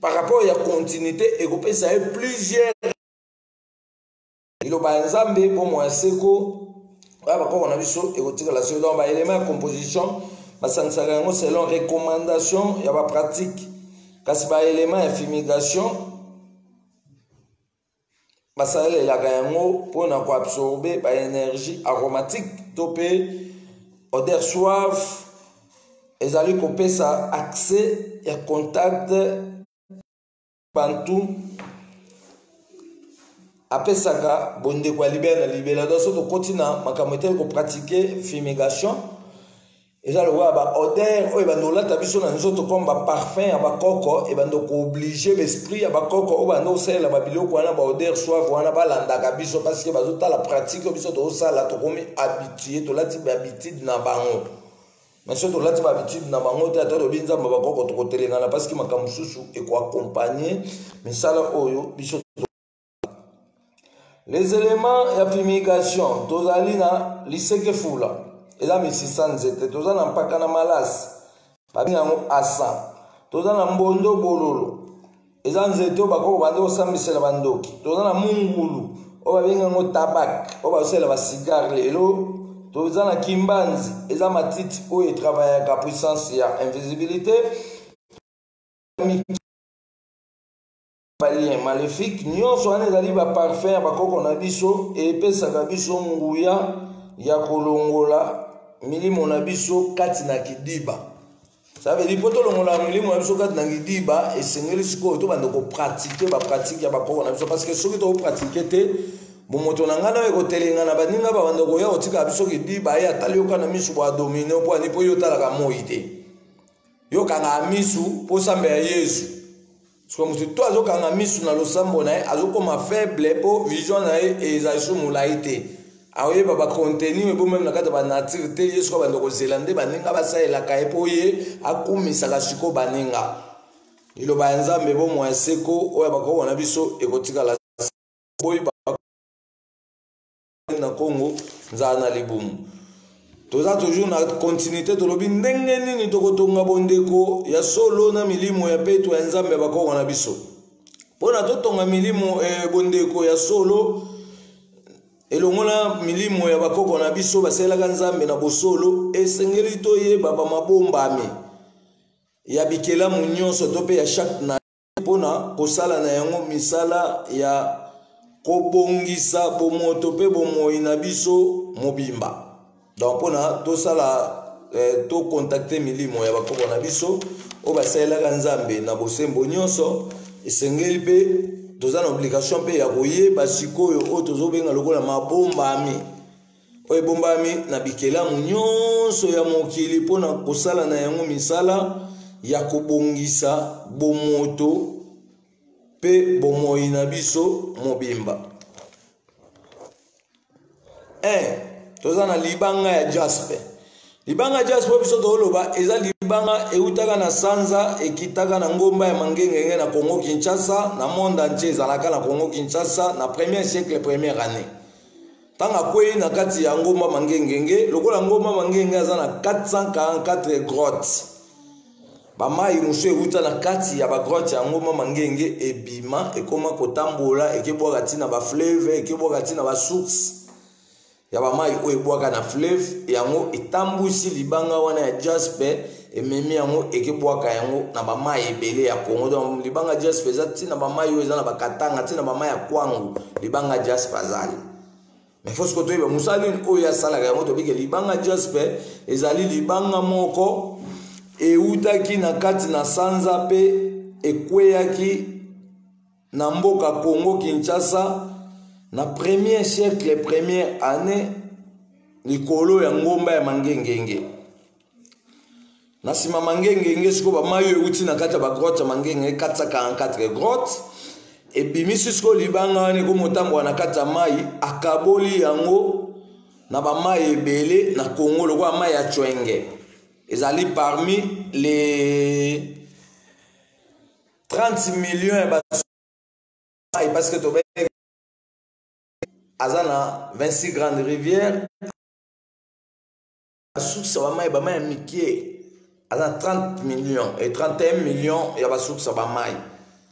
par rapport ya continuité ekopesa ye plusieurs. Liloba ya Nzambe, bomoi ya seko oyo bakoko na biso ekotikala seko. Donc baelema ya composition basangisaka yango selon recommandation ya bapratique, kasi baelema ya fumigation basalelaka yango mpona koabsorbe baénergie aromatique to mpe odeur suave, ezali kopesa accès ya contact bantu, apesaka bondeko ya libela na libela. Donc so tokoti na makambo etali kopratike fumigation, eza lokola baodeur oyo ebanda kolata biso na nzoto comme baparfum ya bakoko, ebanda kooblige baesprit ya bakoko oyo banda kosalela babiloko wana, baodeur suave wana, balandaka biso, parce que bazotala pratique oyo biso tozosala. Tokomi habitue, tolati bahabitude na bango. Mais soki tolati bahabitude na bango te, ata tolobi Nzambe bakoko, tokotelengana, parce que makambo mosusu ekoaccompagne misala oyo biso. Les éléments ya fumigation, tozali na liseke fula, eza misisa nzete, toza na mpaka na malasi, babengi yango asa, toza na mbondo bololo, eza nzete oyo bakoko bande kosambisela bandoki, toza na mungulu. Oyo babengi yango tabak, oyo bazosalela basigare lelo. Toza na kimbanzi, eza matiti oyo etravayaka puissance ya invisibilité. Balien maléfique nyonso wana ezali baparfum ya bakoko na biso, epesaka biso nguya ya kolongola milimo na biso kati na kidiba. Ça veut dire mpo tolongola milimo na biso kati na kidiba, esengeli sikoyo tobanda kopratike bapratike ya bakoko na biso, parce que soki tokopratike te, bomoto na ngai nayo ekotelenga na baninga babanda koya kotika biso kidiba. Ye atali yoka na misu bo adomine mpo ani mpo yo otalaka moi te, yokanga misu mpo sambe ya Yesu. Soki moto to azokanga misu na losambo na ye, azokoma faible mpo vision na ye ezali so molai te, akoyeba bacontenu ebomemi na kati ya banature te. Ye soki abanda kozela nde baninga basalelaka ye mpo ye akumisaka sikoyo baninga. Liloba ya Nzambe, bomoi ya seko oyo bakoko na biso ekotikala boyi na Kongo, nzala na libumu. Toza toujours na continuité. Tolobi ndenge nini tokotonga bondeko ya solo na milimo ya peto ya Nzambe ya bakoko na biso. Mpona totonga milimo bondeko ya solo elongo na milimo ya bakoko na biso basalelaka Nzambe na bosolo, esengeli toyeba bamabombami ya bikelamu nyonso to mpe ya chaque na mpona kosala na yango misala ya kobongisa bomoto mpe bomoi na biso mobimba. Donc mpona tosala tokontakte milimo ya bakoko na biso oyo basalelaka Nzambe na bosembo nyonso, esengeli mpe toza na obligation mpe ya koyeba sikoyo oyo tozobenga lokola mabombami oyo ebombami na bikelamu nyonso ya mokili, mpona kosala na yango misala ya kobongisa bomoto mpe bomoi na biso mobimba. 1, toza na libanga ya jaspe. Libanga ya jaspe oyo biso toloba eza libanga eutaka na sanza, ekitaka na ngomba ya Mangengenge na Congo Kinshasa, na monde entier ezalaka na Congo Kinshasa na premier siècle première année. Ntango akwei na kati ya ngomba Mangengenge, lokola ngomba Mangengenge aza na 444 grottes, bamai mosusu euta na kati ya bagrotte ya ngomba Mangenge ebima, ekoma kotambola, ekebwaka ntina bafleuve, ekebwaka ntina basource ya bamai oyo ebwaka na fleuve. Yango etambwisi libanga wana ya jaspe, ememi yango, ekebwaka yango na bamai ebele ya Kongo. Donc libanga jaspe eza ntina bamai oyo eza na bakatanga, ntina bamai ya Kwangu, libanga jaspe azali. Mais fo sikoyo toyeba mosala nini oyo asalaka yango. Tobike libanga jaspe ezali libanga moko eutaki na kati na sanza mpe ekweyaki na mboka Congo Kinshasa na premier siècle première année, likolo ya ngomba ya Mangengenge. Na nsima Mangengenge sikoyo, bamai oyo euti na kati ya bagrotte ya Mangengenge, 444 grotte, ebimisi sikoyo libanga wana, ekomotambola na kati ya mai, akaboli yango na bamai ebele na Congo, lokola mai ya Chwenge ezali parmi les 30 millions ya bamai, parce que tobe aza na 26 grandes rivières, basource ya bamai, bamai ya mike, aza na 30 millions et 31 millions ya basource ya bamai.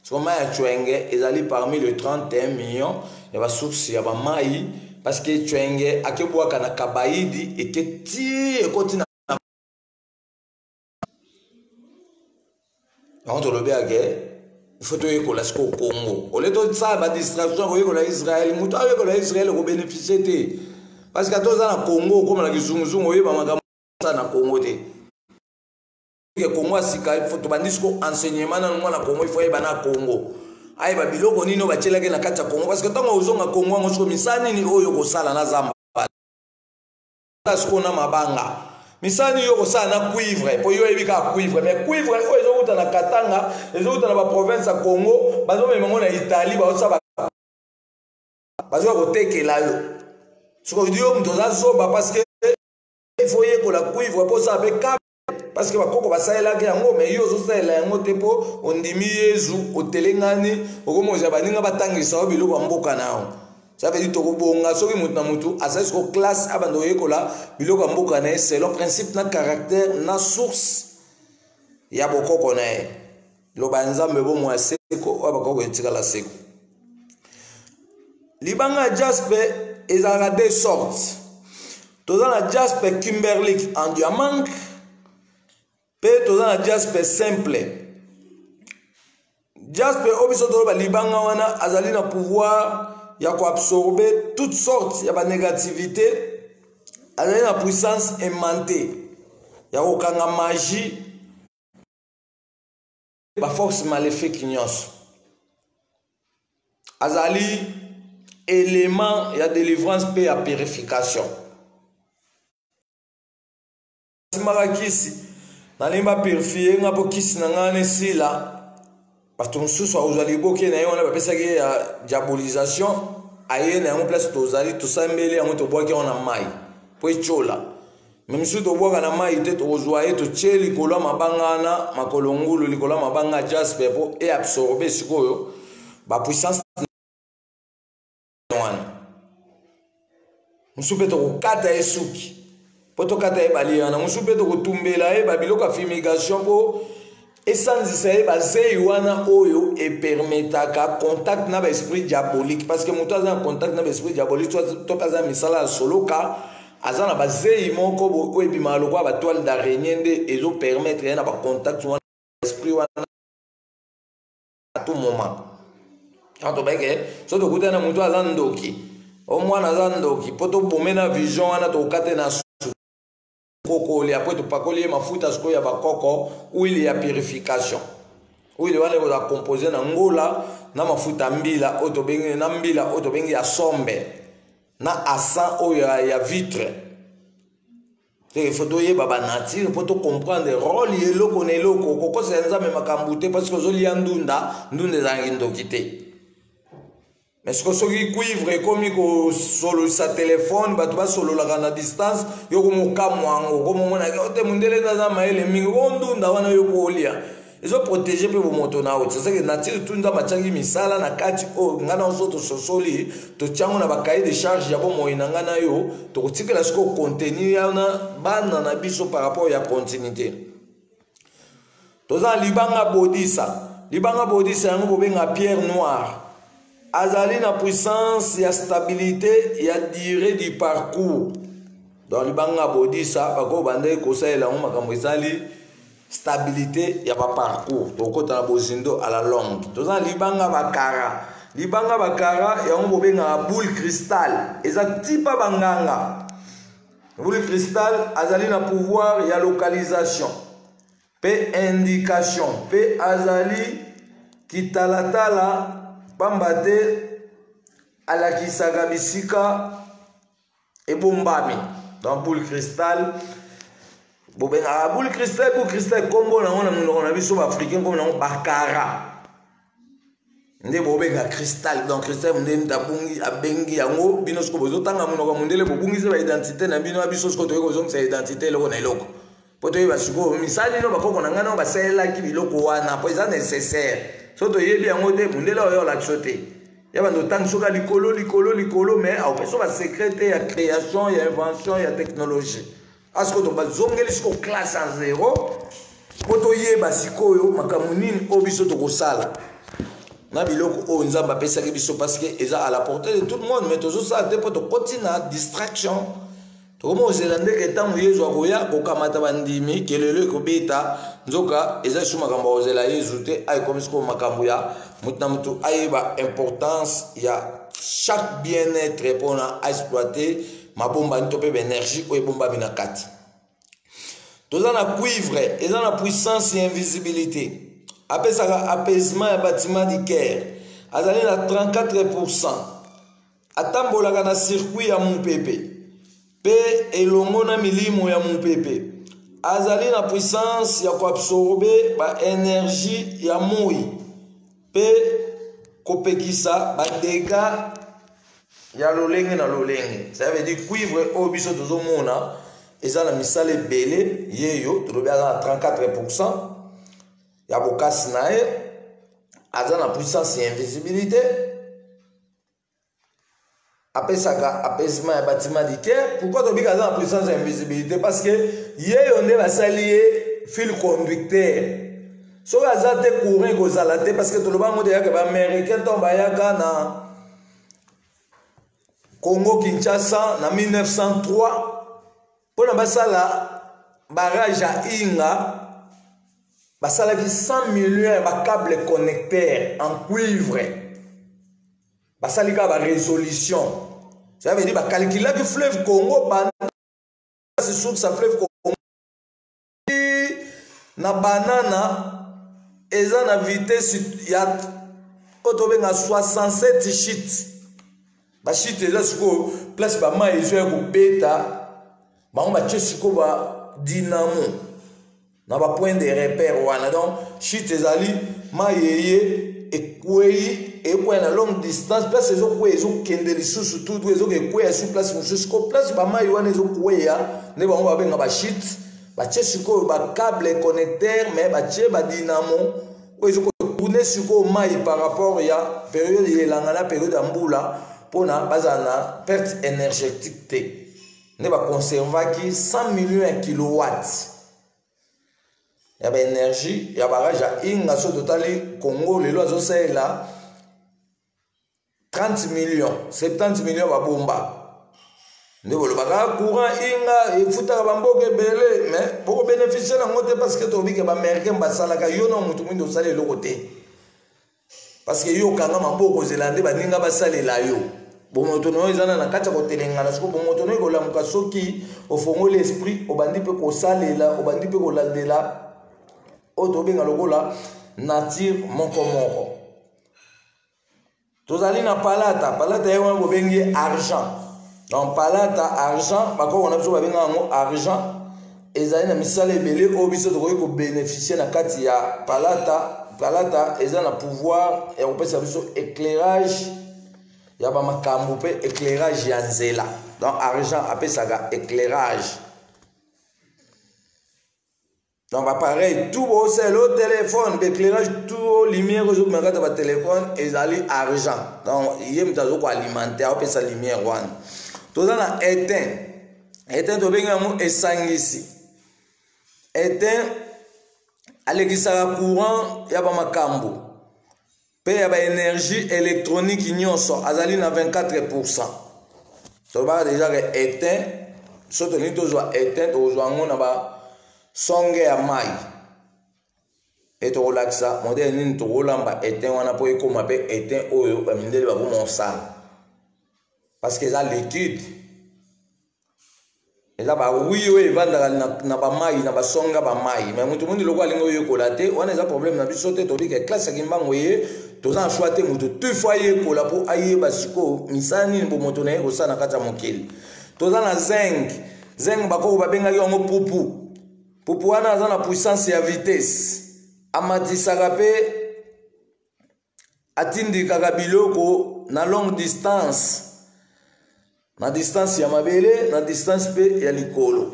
Soko mai ya Chwenge ezali parmi le 31 millions ya basource ya bamai, parce que Chwenge akebwaka na Kabaidi, eke ti ekoti na yango. Tolobi ake ifo toyekola sikoyo Congo, ole tosala badistraction koyekola Israel. Moto ayekola Israel okobénéficie te, parce que ata oza na Congo, okóma na kizunguzungu, oyeba makambo na Congo te. Congo ya sika, tobandi siko enseignement nanu. Mwana Congo ifo ayeba na Congo, ayeba biloko nini oyo batielaki na kati ya Congo, parce que ntango ozonga Congo yango siko, misala nini oyo okosala na zamba sikoyo na mabanga? Misala nini yo kosala na cuivre? Mpo yo oyebi kaka cuivre, mais cuivre oyo ezowuta na Katanga, ezowuta na baprovince ya Congo, bazomema yango na Italie, baosala, bazoya kotekela yo. Sikoyo yo moto oza zoba, parce que il faut yekola cuivre mpo osala mpe câble, parce que bakoko basalelaki yango, mais yo ozosalela yango te mpo ondimi Yezu, otelengani, okomi kozala baninga batangisa yo biloko ya mboka na yo. Ça veut dire tokobonga soki motu na motu azali siko classe, abanda koyekola biloko ya mboka na ye selon principe na caractère na source ya bokoko na ye. Loba ya Nzambe, bomoi ya seko oyo bakoko etikala seko. Libanga ya jaspe ezalaka deux sortes. Toza na jaspe kimberlic en diamant mpe toza na jaspe simple. Jaspe oyo biso toloba libanga wana azali na pouvoir ya koabsorbe toute sorte ya banégativité, azali na puissance aimantée ya kokanga magie, baforce maléfique nyonso. Azali élément ya délivrance mpe ya purification. Simaka kisi, nalingi bapurifie nga mpo kisi na ngai nesila. Bato mosusu akozwa liboke na ye wana bapesaki ye ya diabolisation, aye na yango place tozali, tosambeli yango, tobwaki yango na mai mpo etyola. Me mosusu tobwaka na mai te, tokozwa ye, totie likolo ya mabanga wana, makolo ngulu likolo ya mabanga ya jaspe mpo eabsorbe sikoyo bapuissance wana. Mosusu mpe tokokata ye suki mpo tokata ye balie wana. Mosusu mpe tokotumbela ye babiloko ya fumigation mpo esanzisa ye bazei wana oyo epermetaka contact na baesprit diabolique, parce que moto aza na contact na baesprit diabolique to mpe aza na misala ya soloka, aza na bazei moko oyo ebimaka lokola batoile d'araignée, nde ezopermettre ye na bacontact wana, esprit wana à tout moment. Quand tobeke so tokutani na moto aza ndoki, o mwana aza ndoki, mpo tobome na vision wana, tokokate na kokoli, apres topakoli ye mafuta sikoyo ya bakoko, huile ya purification. Huile wana ekozala compose na ngola na mafuta mbila oyo tobengi na mbila oyo tobengi ya sombe na asan oyo ya vitre. Il faut toyeba banature mpo tocomprendre role ya eloko na eloko. Kokosela Nzambe makambo te, parce que ozolia ndunda, ndunda ezalaki ndoki te. Mais siko soki cuivre ekomi kosololisa telefone, bato basololaka na distance, yo komokamwa yango, komomonaki ote mondele nde aza mayele mingi, o ndunda wana yo kolia ezoprotege mpe bomoto na yo. C'est que nature tu Nzambe atiaki misala na kati oyo ngai na oso tososoli, totiango na bacahier de charge ya bomoi na ngai na yo. Tokotikela sikoyo contenu wana bana na biso par rapport ya continuité. Toza na libanga bodisa. Libanga bodisa yango bobenga pierre noire, azali na puissance ya stabilité ya durée du parcours. Donc libanga bodisa bakoyo bandaki kosalela yango makambo ezali stabilité ya baparcours, tokokota na bozindo à la longue. Toza na libanga bakara. Libanga bakara yango bobengaka boule cristal, eza tipa banganga. Boule cristal azali na pouvoir ya localisation mpe indication, mpe azali kitalatala pamba te alakisaka bisika ebombami. Donc boule cristal bobengaka boule cristal, boule cristal nkombo nango na monoko na biso baafricain, nkombo nango bakara nde bobenga cristal. Donc cristal nde moto abungi abengi yango. Bino sikoyo bozotanga monoko ya mondele, bobungisi baidentité na bino. Ya biso sikoyo toyei kozongisa identité eloko na eloko mpo toyeba sikoyo misala nino bakoko na ngai nao basalelaki biloko wana, mpo eza nécessaire. So toyebi yango te, mondele oyo olakisa te ya bando otangi soki ya likolo likolo likolo, mais aopesa basecret te ya création, ya invention, ya technologie. Asikoyo tobazongeli sikoyo classe en zéro mpo toyeba sikoyo makambo nini oyo biso tokosala na biloko oyo Nzambe apesaki biso, parce que eza à la portée de tout le monde, mais tozosala te mpo tokoti na distraction. Tokomi kozela ndeke ntango Yezu akoya kokamata bandimi, kelelo ekobeta, nzoka eza lisusu makambo ya kozela Yezu te. Ayekomi sikoyo makambo ya motu na motu ayeba importance ya chaque bien-être mpona aexploite mabombani to mpe baénergie oyo ebombami na kati. Toza na cuivre, eza na puissance ya invisibilité, apesaka apaisement ya bâtiment du cœur, azali na 34%, atambolaka na circuit ya mopepe mpe elongo na milimo ya mopepe, azali na puissance ya koabsorbe baénergie ya moi mpe kopekisa badega ya lolenge na lolenge. Ça veut dire cuivre oyo biso tozomona eza na misala ebele. Yeyo tolobi aza na 34% ya bokasi na ye, aza na puissance ya invisibilité, apesaka apaisement ya bâtiment du cœur. Pourquoi tobika aza na puissance ya invisibilité? Parce que yeyo nde basali ye fil conducteur. Soki aza te, courant ekozala te, parce que toloba yango te yaka baaméricain ntango bayaka na Congo Kinshasa na 1903 mpo na basala barrage ya Inga, basalaki 100 millions ya bacable connecteur en cuivre. Basali kaka barésolution, ça veut dire bacalculaki fleuve Congo banda source ya fleuve Congo na banana eza na vitesse ya oyo tobenga 67 chute. Bachute eza sikoyo place bamai ezo ya kobeta bango, batie sikoyo ba dynamo na bapoint de repère wana. Donc chute ezali mai eye ekwei, ekwea na longue distance, place ezokweya ezokende lisusu tutu, ezoka ekweya sur place mosusu. Sikoyo place bamai wana ezokweya nde bango babenga bachute. Batie sikoyo bacable connecteur, mais batie badynamo oyo ezokotourne sikoyo mai par rapport ya période ya elanga na période ya mbula, mpona bazala na perte énergétique te. Nde baconservaki 100 millions ya kilowatt ya baénergie ya barrage ya Inga. So totali Congo lelo azosalela 30 millions, 70 millions babomba. Nde bolobaka courant Inga efutaka bamboka ebele, mais bokobénéficie nango te, parce que tobike baaméricain basalaka. Yo na motu mwindu osala eloko te, parce que yo okanga maboko, ozela nde baninga basalela yo. Bomoto na yo eza na kati ya kotelengana. Soki bomoto na yo ekolamuka, soki ofongoli esprit, obandi mpe kosalela, obandi mpe kolandela oyo tobenga lokola nature moko moko. Tozali na palata. Palata ye wana bobengi argent. Donc palata, argent, bakoko na biso babenga yango argent. Ezali na misala ebele oyo biso tokoki kobénéficie na kati ya palata. Palata eza na pouvoir ya kopesa biso éclairage ya bamakambo mpe éclairage ya nzela. Donc argent apesaka éclairage. Donc baappareil tout bosala o telefone, baéclairage tout o lumière ozobima kati ya batelefone ezali argent. Donc ye moto azokoalimenter, aopesa lumière wana. Toza na étain. Étain tobengi yango esangisi. Étain alekisaka courant ya bamakambo mpe ya baénergie électronique nyonso, azali na 24. Tolobaka déjà ke étain, so tolingi tozwa étain, tokozwa yango na basonge ya mai e tokolakisa modèle nini tokolamba étain wana mpo ekóma mpe étain oyo bamindele bakoma osala, parce que eza liquide, eza bawi oyo evandaka na bamai, na basonga bamai. Mais motu mundi loko alingi oyekola te, wana eza problème na biso te. Tobika classe ya Kimbango ye, toza na choix te. Motu tu fo ayekola mpo ayeba sikoyo misala nini bomoto na ye kosala na kati ya mokili. Toza na zinc. Zinc, bakoko babengaki yango pupu. Pupu wana aza na puissance ya vitesse, amatisaka mpe atindikaka biloko na longue distance, na distance ya mabele, na distance mpe ya likolo.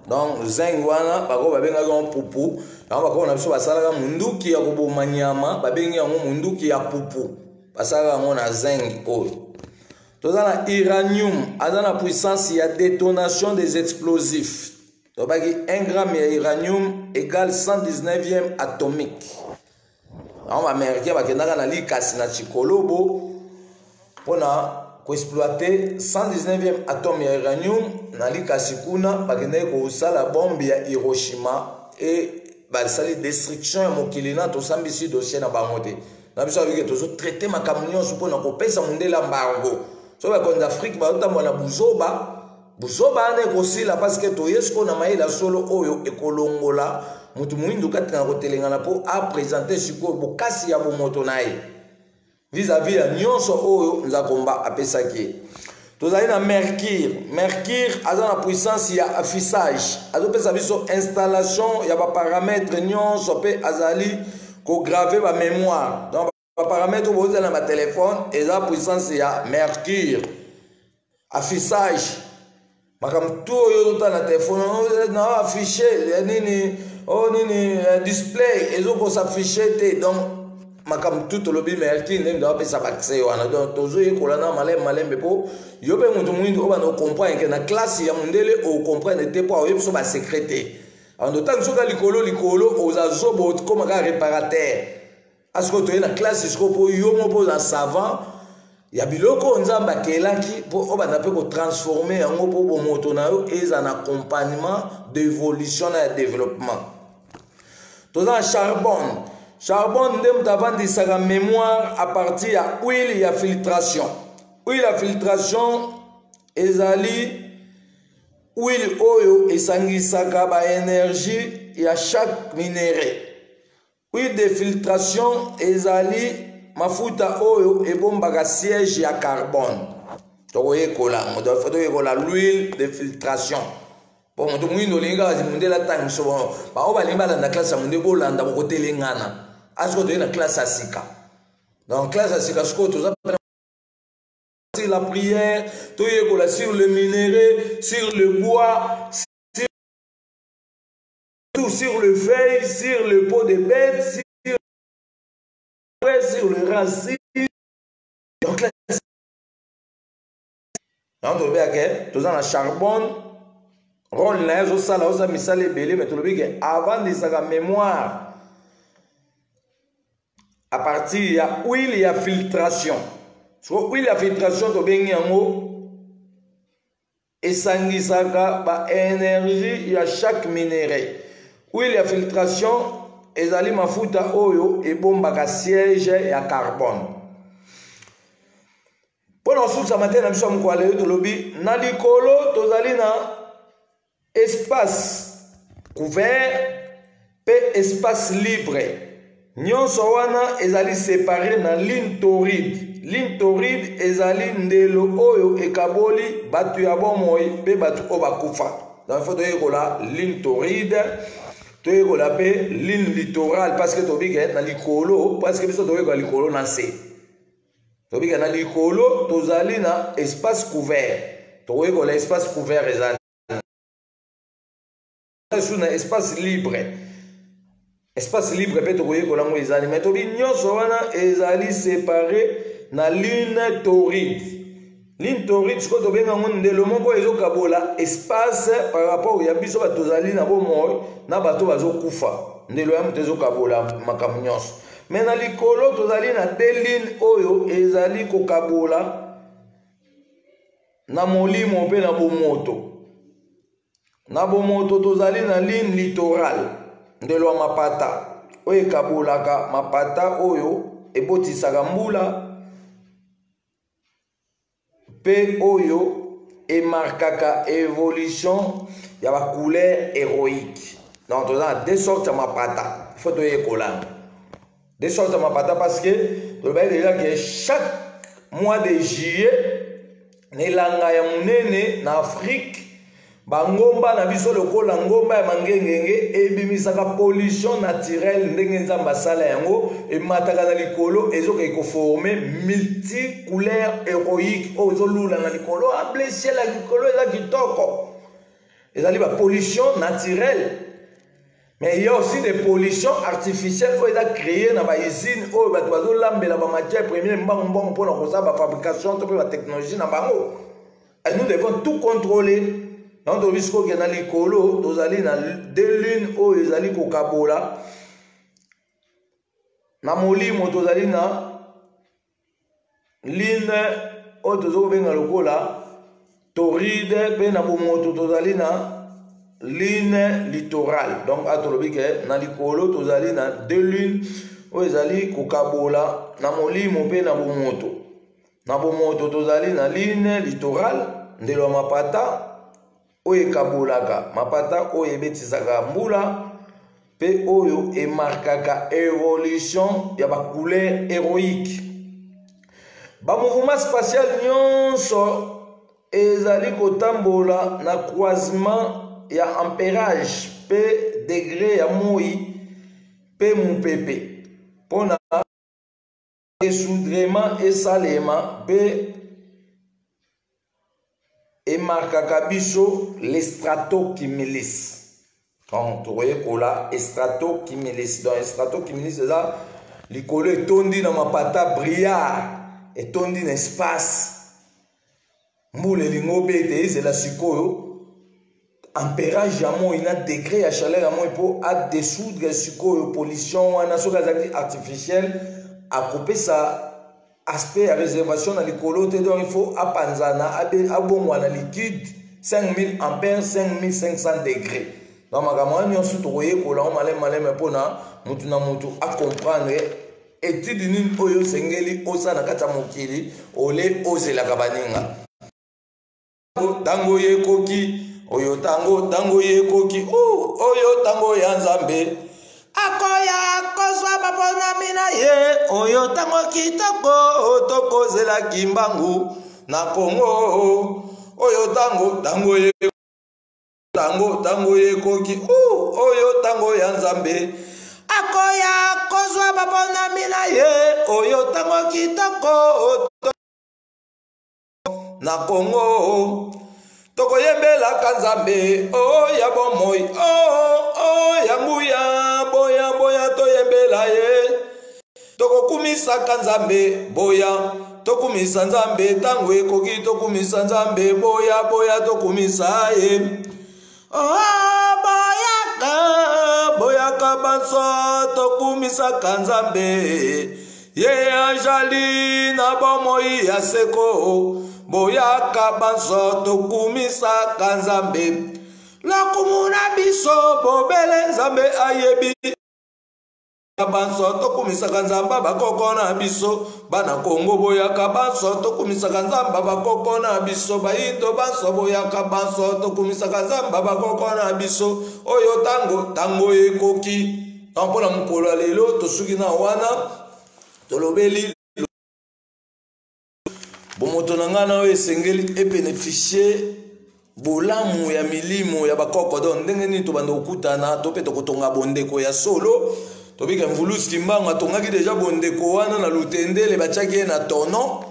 Donc zinc wana bako babengaki yango pupu. Yango bakoko na biso basalaka munduki ya koboma nyama, babengi yango munduki ya pupu, basalaka yango na zinc oyo. Toza na uranium, aza na puissance ya détonation des explosifs. Tobaki 1 gramme ya uranium égale 119e atomique. Yango baaméricain bakendaka na likasi na Chikolobo mpona koexploite 119e atome ya uranium na likasi. Kuna bakendaki kosala bombe ya Hiroshima e basali destruction ya mokili. Na tosambisi dossier na bango te. Na biso abike tozotraite makambo nyonso mpona kopesa mondele embargo. So bakonzi Afrique bazotambola na buzoba, buzoba wana ekosila, parce que toye sikoyo na mayele ya solo oyo ekolongola motu moyindu kati na kotelengana, mpo aprésente sikoyo bokasi ya bomoto na ye vis-à-vis ya nyonso oyo Nzakomba apesaki ye. Tozali na mercure. Mercure aza na puissance ya affichage, azopesa biso installation ya baparamètre nyonso mpe azali kograve bamémoire. Donc baparamètre oyo bozala na batelefone eza puissance ya mercure. Affichage, makambo tu oyo ozotala na telefone na affiche nini o nini, display ezokosaffiche te. Donc makambo tu tolobi mercure nde moto apesa baaccès wana. Donc tozoyekola na malembe malembe, mpo yo mpe moto moyindu oyo banda ocomprendre ke na classe ya mondele ocomprendre te, mpo aoyebi so basecret te. Ando ntango soki likolo likolo oza zoba, okóma kaka réparateur. Asikoyo toye na classe sikoyo mpo yo moko mpo oza savant. Ya biloko oyo Nzambe akelaki mpo obanda mpe kotransforme yango mpo bomoto na yo eza na accompagnement d'évolution na ya développement. Toza na charbon. Charbon nde moto avandisaka mémoire à partir ya huile ya filtration. Huile ya filtration ezali huile oyo esangisaka baénergie ya chaque minerai. Huile de filtration ezali mafuta oyo ebombaka siège ya carbone. Tokoyekola yango, donc faut toyekola l'huile de filtration. Bon, moto moyindo olingi kaka mondele atangisa bon, baoyo balingi balanda classe ya mondele, bolanda, bokotelengana. Asikoyo toye na classe ya sika. Donc classe ya sika sikoyo toza sur la prière, toyekola sur le minerai, sur le bois, tout sur le feuille, sur le pot de bête, sur le racine. Donc là, tolobi ake toza na charbon, rôle na ye azosala, osala misala ebele, mais tolobi ke avandisaka mémoire à partir ya huile ya filtration. Siko huile ya filtration tobengi yango esangisaka baénergie ya chaque minerai. Huile ya filtration ezali mafuta oyo ebombaka siège ya carbone. Mpona kosukisa mateya na biso ya mokolo lelo, tolobi na likolo tozali na espace couvert mpe espace libre. Nyonso wana ezali séparé na ligne torride. Ligne torride ezali ndelo oyo ekaboli bato ya bomoi mpe bato oyo bakufa. Donc il faut toyekola ligne torride, toyekola mpe ligne littorale, parce que tobi ke na likolo, parce que biso toyekola likolo na se. Tobi ke na likolo tozali na espace couvert, tokoyekola espace couvert ezali su na espace libre. Espace libre mpe tokoyekola yango ezali, mais tobi nyonso wana ezali séparé na ligne torride. Ligne torride sikoyo tobenga yango ndelo moko ezokabola espace par rapport ya biso bato tozali na bomoi na bato bazokufa. Ndelo ya moto ezokabola makambo nyonso. Mais na likolo tozali na deux lignes oyo ezali kokabola na molimo mpe na bomoto. Na bomoto tozali na ligne littorale, ndelo ya mapata oyo ekabolaka mapata oyo ebotisaka mbula mpe oyo emarkaka évolution ya bacouleur héroïque. Donc toza na deux sortes ya mapata, il faut toyekola deux sortes ya mapata, parce que tolobaki déjà que chaque mois de juillet, na elanga ya monene na Afrique, bangomba na biso lokola ngomba ya Mangengenge ebimisaka pollution naturelle ndenge Nzambe asala yango, emataka na likolo, ezokei koforme multi couleur héroïque oyo ezolula na likolo, bleu ciel ya likolo eza kitoko. Ezali bapollution naturelle, mais il y a aussi des pollutions artificielles oyo eza créé na bausine oyo bato bazolambela bamatière première mbangu mbangu mpona kosala bafabrication to mpe batechnologie na bango. Et nous devons tout contrôler. Donc tolobi sikoyo okenda likolo, tozali na deux lignes oyo ezali kokabola na molimo. Tozali na ligne oyo toza kobenga lokola torride, mpe na bomoto tozali na ligne littorale. Donc a tolobi ke na likolo tozali na deux lignes oyo ezali kokabola na molimo mpe na bomoto. Na bomoto tozali na ligne littorale, ndelo ya mapata oyo ekabolaka mapata oyo ebetisaka mbula mpe oyo emarkaka évolution ya bacouleur héroïque. Bamouvement spatial nyonso ezali kotambola na croisement ya ampérage mpe degré ya moi mpe mopepe mpona dissoudrement esalema, mpe emarkaka biso les stratocumulus. Donc tokoyekola stratocumulus. Donc stratocumulus eza likolo etondi na mapata, brouillard etondi na espace, mbula elingi obeta, ezela sikoyo ampérage ya moi na degré ya chaleur ya moi mpo adissoudre sikoyo pollution wana. Soki azalaki artificiel, akopesa. aspect ya réservation na likolo te. Donc il faut apanzana, abongwana liquide 5000 ampères, 5500 degrés. Donc makambo wana nyonso tokoyekola yango maleme maleme mpona mutu na mutu acomprendre étude nini oyo osengeli osala na kati ya mokili ole ozelaka baninga. Ntango yekoki oyo, ntango ntango yekoki oyo, ntango ya Nzambe akoya kozwa baponami na ye, oyo ntango kitoko tokozelaki mbangu na Kongo, oyo ntango ntango ye ntango ntango yekoki, oyo ntango ya Nzambe akoya kozwa baponami na ye, oyo ntango kitoko na Kongo tokoyembelaka Nzambe o ya bomoi, o o ya nguya. Boya, boya, toyembela ye, tokokumisaka Nzambe. Boya, tokumisa Nzambe, ntango ekoki tokumisa Nzambe. Boya, boya, tokumisa ye. Oh, boyaka, boyaka banso, tokumisaka Nzambe, ye azali na bomoi ya seko. Boyaka banso, tokumisaka Nzambe, lokumu na biso bobele Nzambe ayebi. Banso tokumisaka Nzambe bakoko na biso. Bana Kongo, boyaka banso, tokumisaka Nzambe bakoko na biso. Bayindo banso, boyaka banso, tokumisaka Nzambe bakoko na biso, oyo ntango ntango ekoki. Mpona mokolo ya lelo tosuki na wana. Tolobeli bomoto na ngai na oyo esengeli ebénéficie bolamu ya milimo ya bakoko. Donc ndenge nini tobanda kokutana to mpe tokotonga bondeko ya solo? Tobika Mvulusi Kimbangu atongaki déjà bondeko wana na Lutendele. Batiaki ye na tonneau,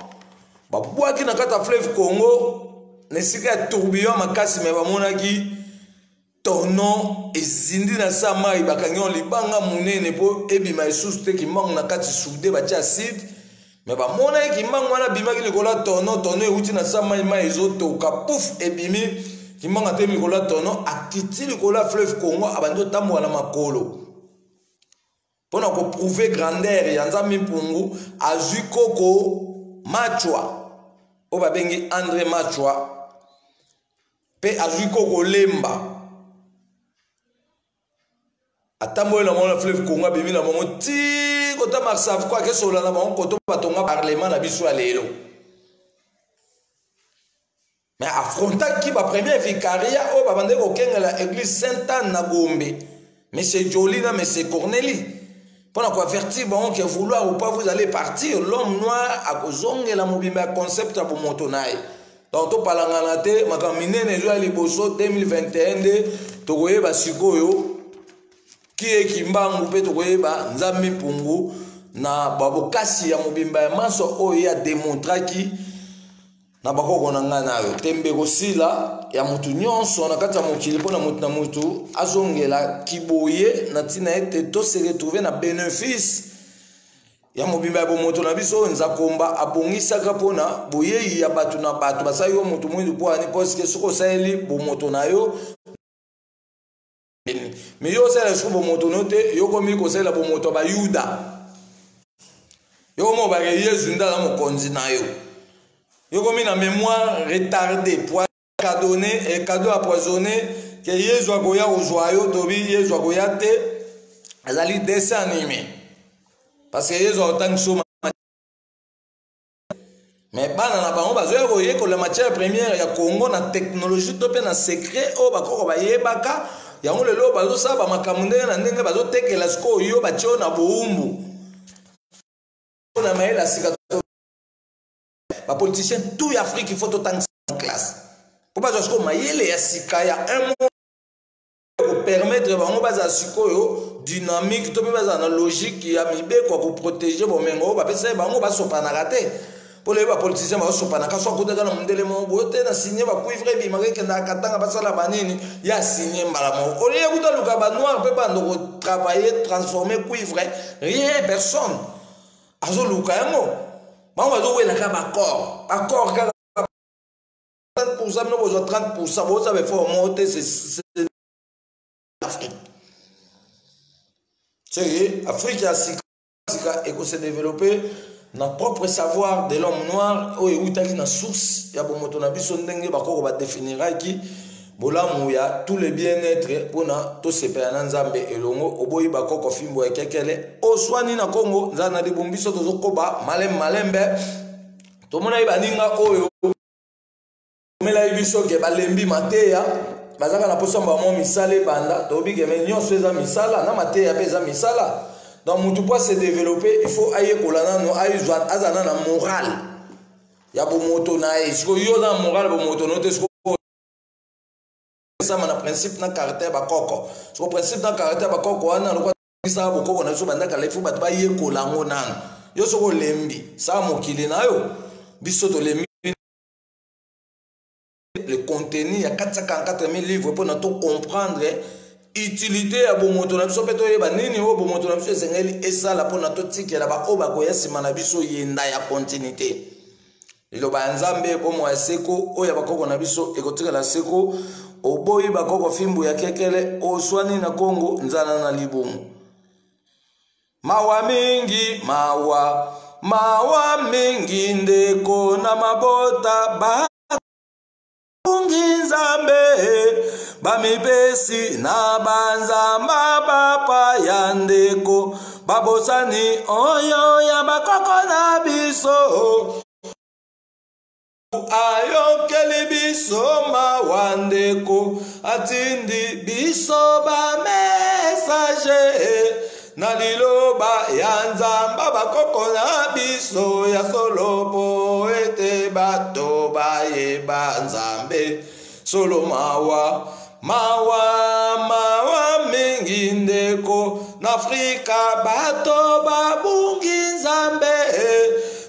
babwaki na kati ya fleuve Congo na esika ya tourbillon makasi, me bamonaki tonneau ezindi na sa mai, bakangi yango libanga monene mpo ebima lisusu te. Kimbangu na kati soude, batia acide, me bamonaki Kimbangu wana abimaki likolo ya tonneau. Tonneau euti na sa mai, mai ezotoka, pouf, ebimi. Kimbangu atemi likolo ya tonneau, akiti likolo ya fleuve Congo, abandi otambola na makolo mpona koprouver grandeur ya Nzambe Mpungu. Azwi koko Machwa oyo babengi André Machwa, mpe azwi koko Lemba, atamboli na bango na fleuve Congo, abimi na bango ti kota Marsavco, akesola na bango koto batonga parlement na biso ya lelo. Mais affrontaki bapremier vicariat oyo babandaki kokengela église Sainte Anne na Gombe, monsieur Joli na monsieur Corneli, mpona koavertir bango que vouloir ou pas, vous allez partir. L'homme noir akozongela mobimba ya concept ya bomoto na ye. Donc topalangana te, makambo minene ezo ya liboso. 2021 nde tokoyeba sikoyo kie Kimbangu, mpe tokoyeba Nzambe Mpungu na babokasi ya mobimba ya manso oyo ye ademontraki na bakoko na ngai na yo. Tembe kosila ya motu nyonso na kati ya mokili, mpo na motu na motu azongela kiboye na ntina ete tose retrouve na bénéfice ya mobimba ya bomoto na biso oyo Nzakomba abongisaka mpona boyei ya bato na bato. Basali yo moto mwindu mpo ani? Parce soki osaleli bomoto na yo, me yo osalela soki bomoto no te, yo komi kosalela bomoto ya Bayuda. Yo komi obake Yezu nde aza mokonzi na yo. Yo komi na mémoire retardé, cadonné et cadeau empoisonné ke Yezu akoya kozwa yo. Tobi Yezu akoya te, azali dessin animé, parce que Yezu akotangisa. Mais bana na bango bazoya koyekola matière première ya Congo na technologie to mpe na secret oyo bakoko bayebaka yango. Lelo bazosala bamakambo ndenge na ndenge, bazotekela sikoyo yo, batie oyo na bowumbu na mayele ya sika. Bapoliticien tout ya Afrique, il faut totangisa classe mpo bazwa sikoyo mayele ya sika ya un mois, kopermettre bango bazala sikoyo dynamique to mpe bazala na logique ya mibeko ya koprotéger bomengo oyo bapesa ye bango. Basopanaka te, mpo loyebi bapoliticien baosopanaka. So akutaka na mondele moko boye te na signe bacuivre ebimaka, ekendaka Katanga, basala banini ya signe mbala moko. Olie kuta luka banoir mpe bando kotravailler, transformer cuivre, rien, personne azoluka yango. Bango bazowelaka baaccord, accord kaka 30%, bino bozwa 30%, bozwa effort moko te. C'est Afrique, c'est Afrique ya sika sika ekose développer. Na propre savoir de l'homme noir oyo ewutaki na source ya bomoto na biso, ndenge bakoko badefiniraki bolamu ya tout le bien-être mpona tosepela na Nzambe elongo. Oboyi bakoko, fimbo ya kekele, oswani na Kongo, nzala na libumu. Biso tozokoba malembe malembe. Tomonaki baninga oyo omelaki biso ke balembi mateya, bazaka na mposa bango misala ebanda. Toyebi ke me nyonso eza misala, na mateya mpe eza misala. Donc mutu mpo ase développer, il faut ayekola nano, azwa azala na morale ya bomoto na ye. Sikoyo yo oza na morale bomoto no te. Sikoyo esama na principe na caractère bakoko. Siko principe na caractère bakoko wana, lokwa bisaka bokoko na biso bandakala, il faut bato bayekola yango nano. Yo soki olembi, sala mokili na yo. Biso tolembi le contenu ya 444 000 livres mpona tocomprendre utilité ya bomoto na biso mpe toyeba nini oyo bomoto na biso esengeli esala mpona totikela baoyo bakoya nsima na biso yenda ya continuité. Liloba ya Nzambe, bomoi ya seko oyo ya bakoko na biso ekotikala seko. Oboyi bakoko, fimbu ya kekele, oswani na Kongo, nzala na libumu. Mawa mingi, mawa, mawa mingi, ndeko na mabota babungi Nzambe, bamipesi na banzamba bapaya, ndeko, babosani oyo ya bakoko na biso. Ayokeli biso mawa, ndeko, atindi biso bamessager na liloba ya Nzamba bakoko na biso ya solo, po ete bato bayeba Nzambe solo. Mawa, mawa, mawa mingi, ndeko, na Afrika bato babungi Nzambe,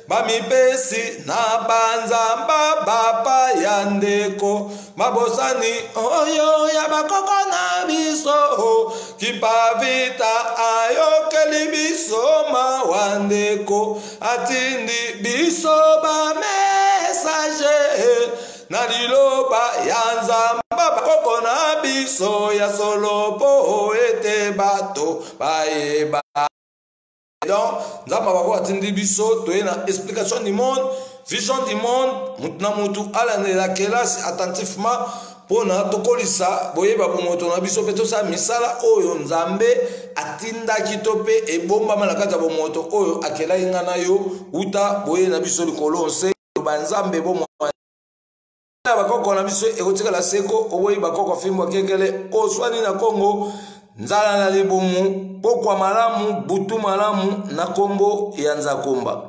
bamipesi na banzamba bapaya, ndeko, mabosani oyo ya bakoko na biso. Kipavita ayokeli biso mawa, ndeko, atindi biso bamessager na liloba ya Nzamba bakoko na biso ya solo, mpo ete bato bayeba. Donc Nzambe bako atindi biso, toye na explication du monde, vision du monde. Mutu na mutu alandela kelasi attentivement mpona tokolisa boyeba bomoto na biso mpe tosala misala oyo Nzambe atindaki to mpe ebombama na kati ya bomoto oyo akelaki nga na yo wuta boye na biso likolo nse. Banzambe, bomoi ya bakoko na biso ekotikala seko. Oboyi bakoko, fimbo akekele, oswani na Kongo, nzala na libumu. Pokwa malamu, butu malamu, na nkombo ya Nzakomba.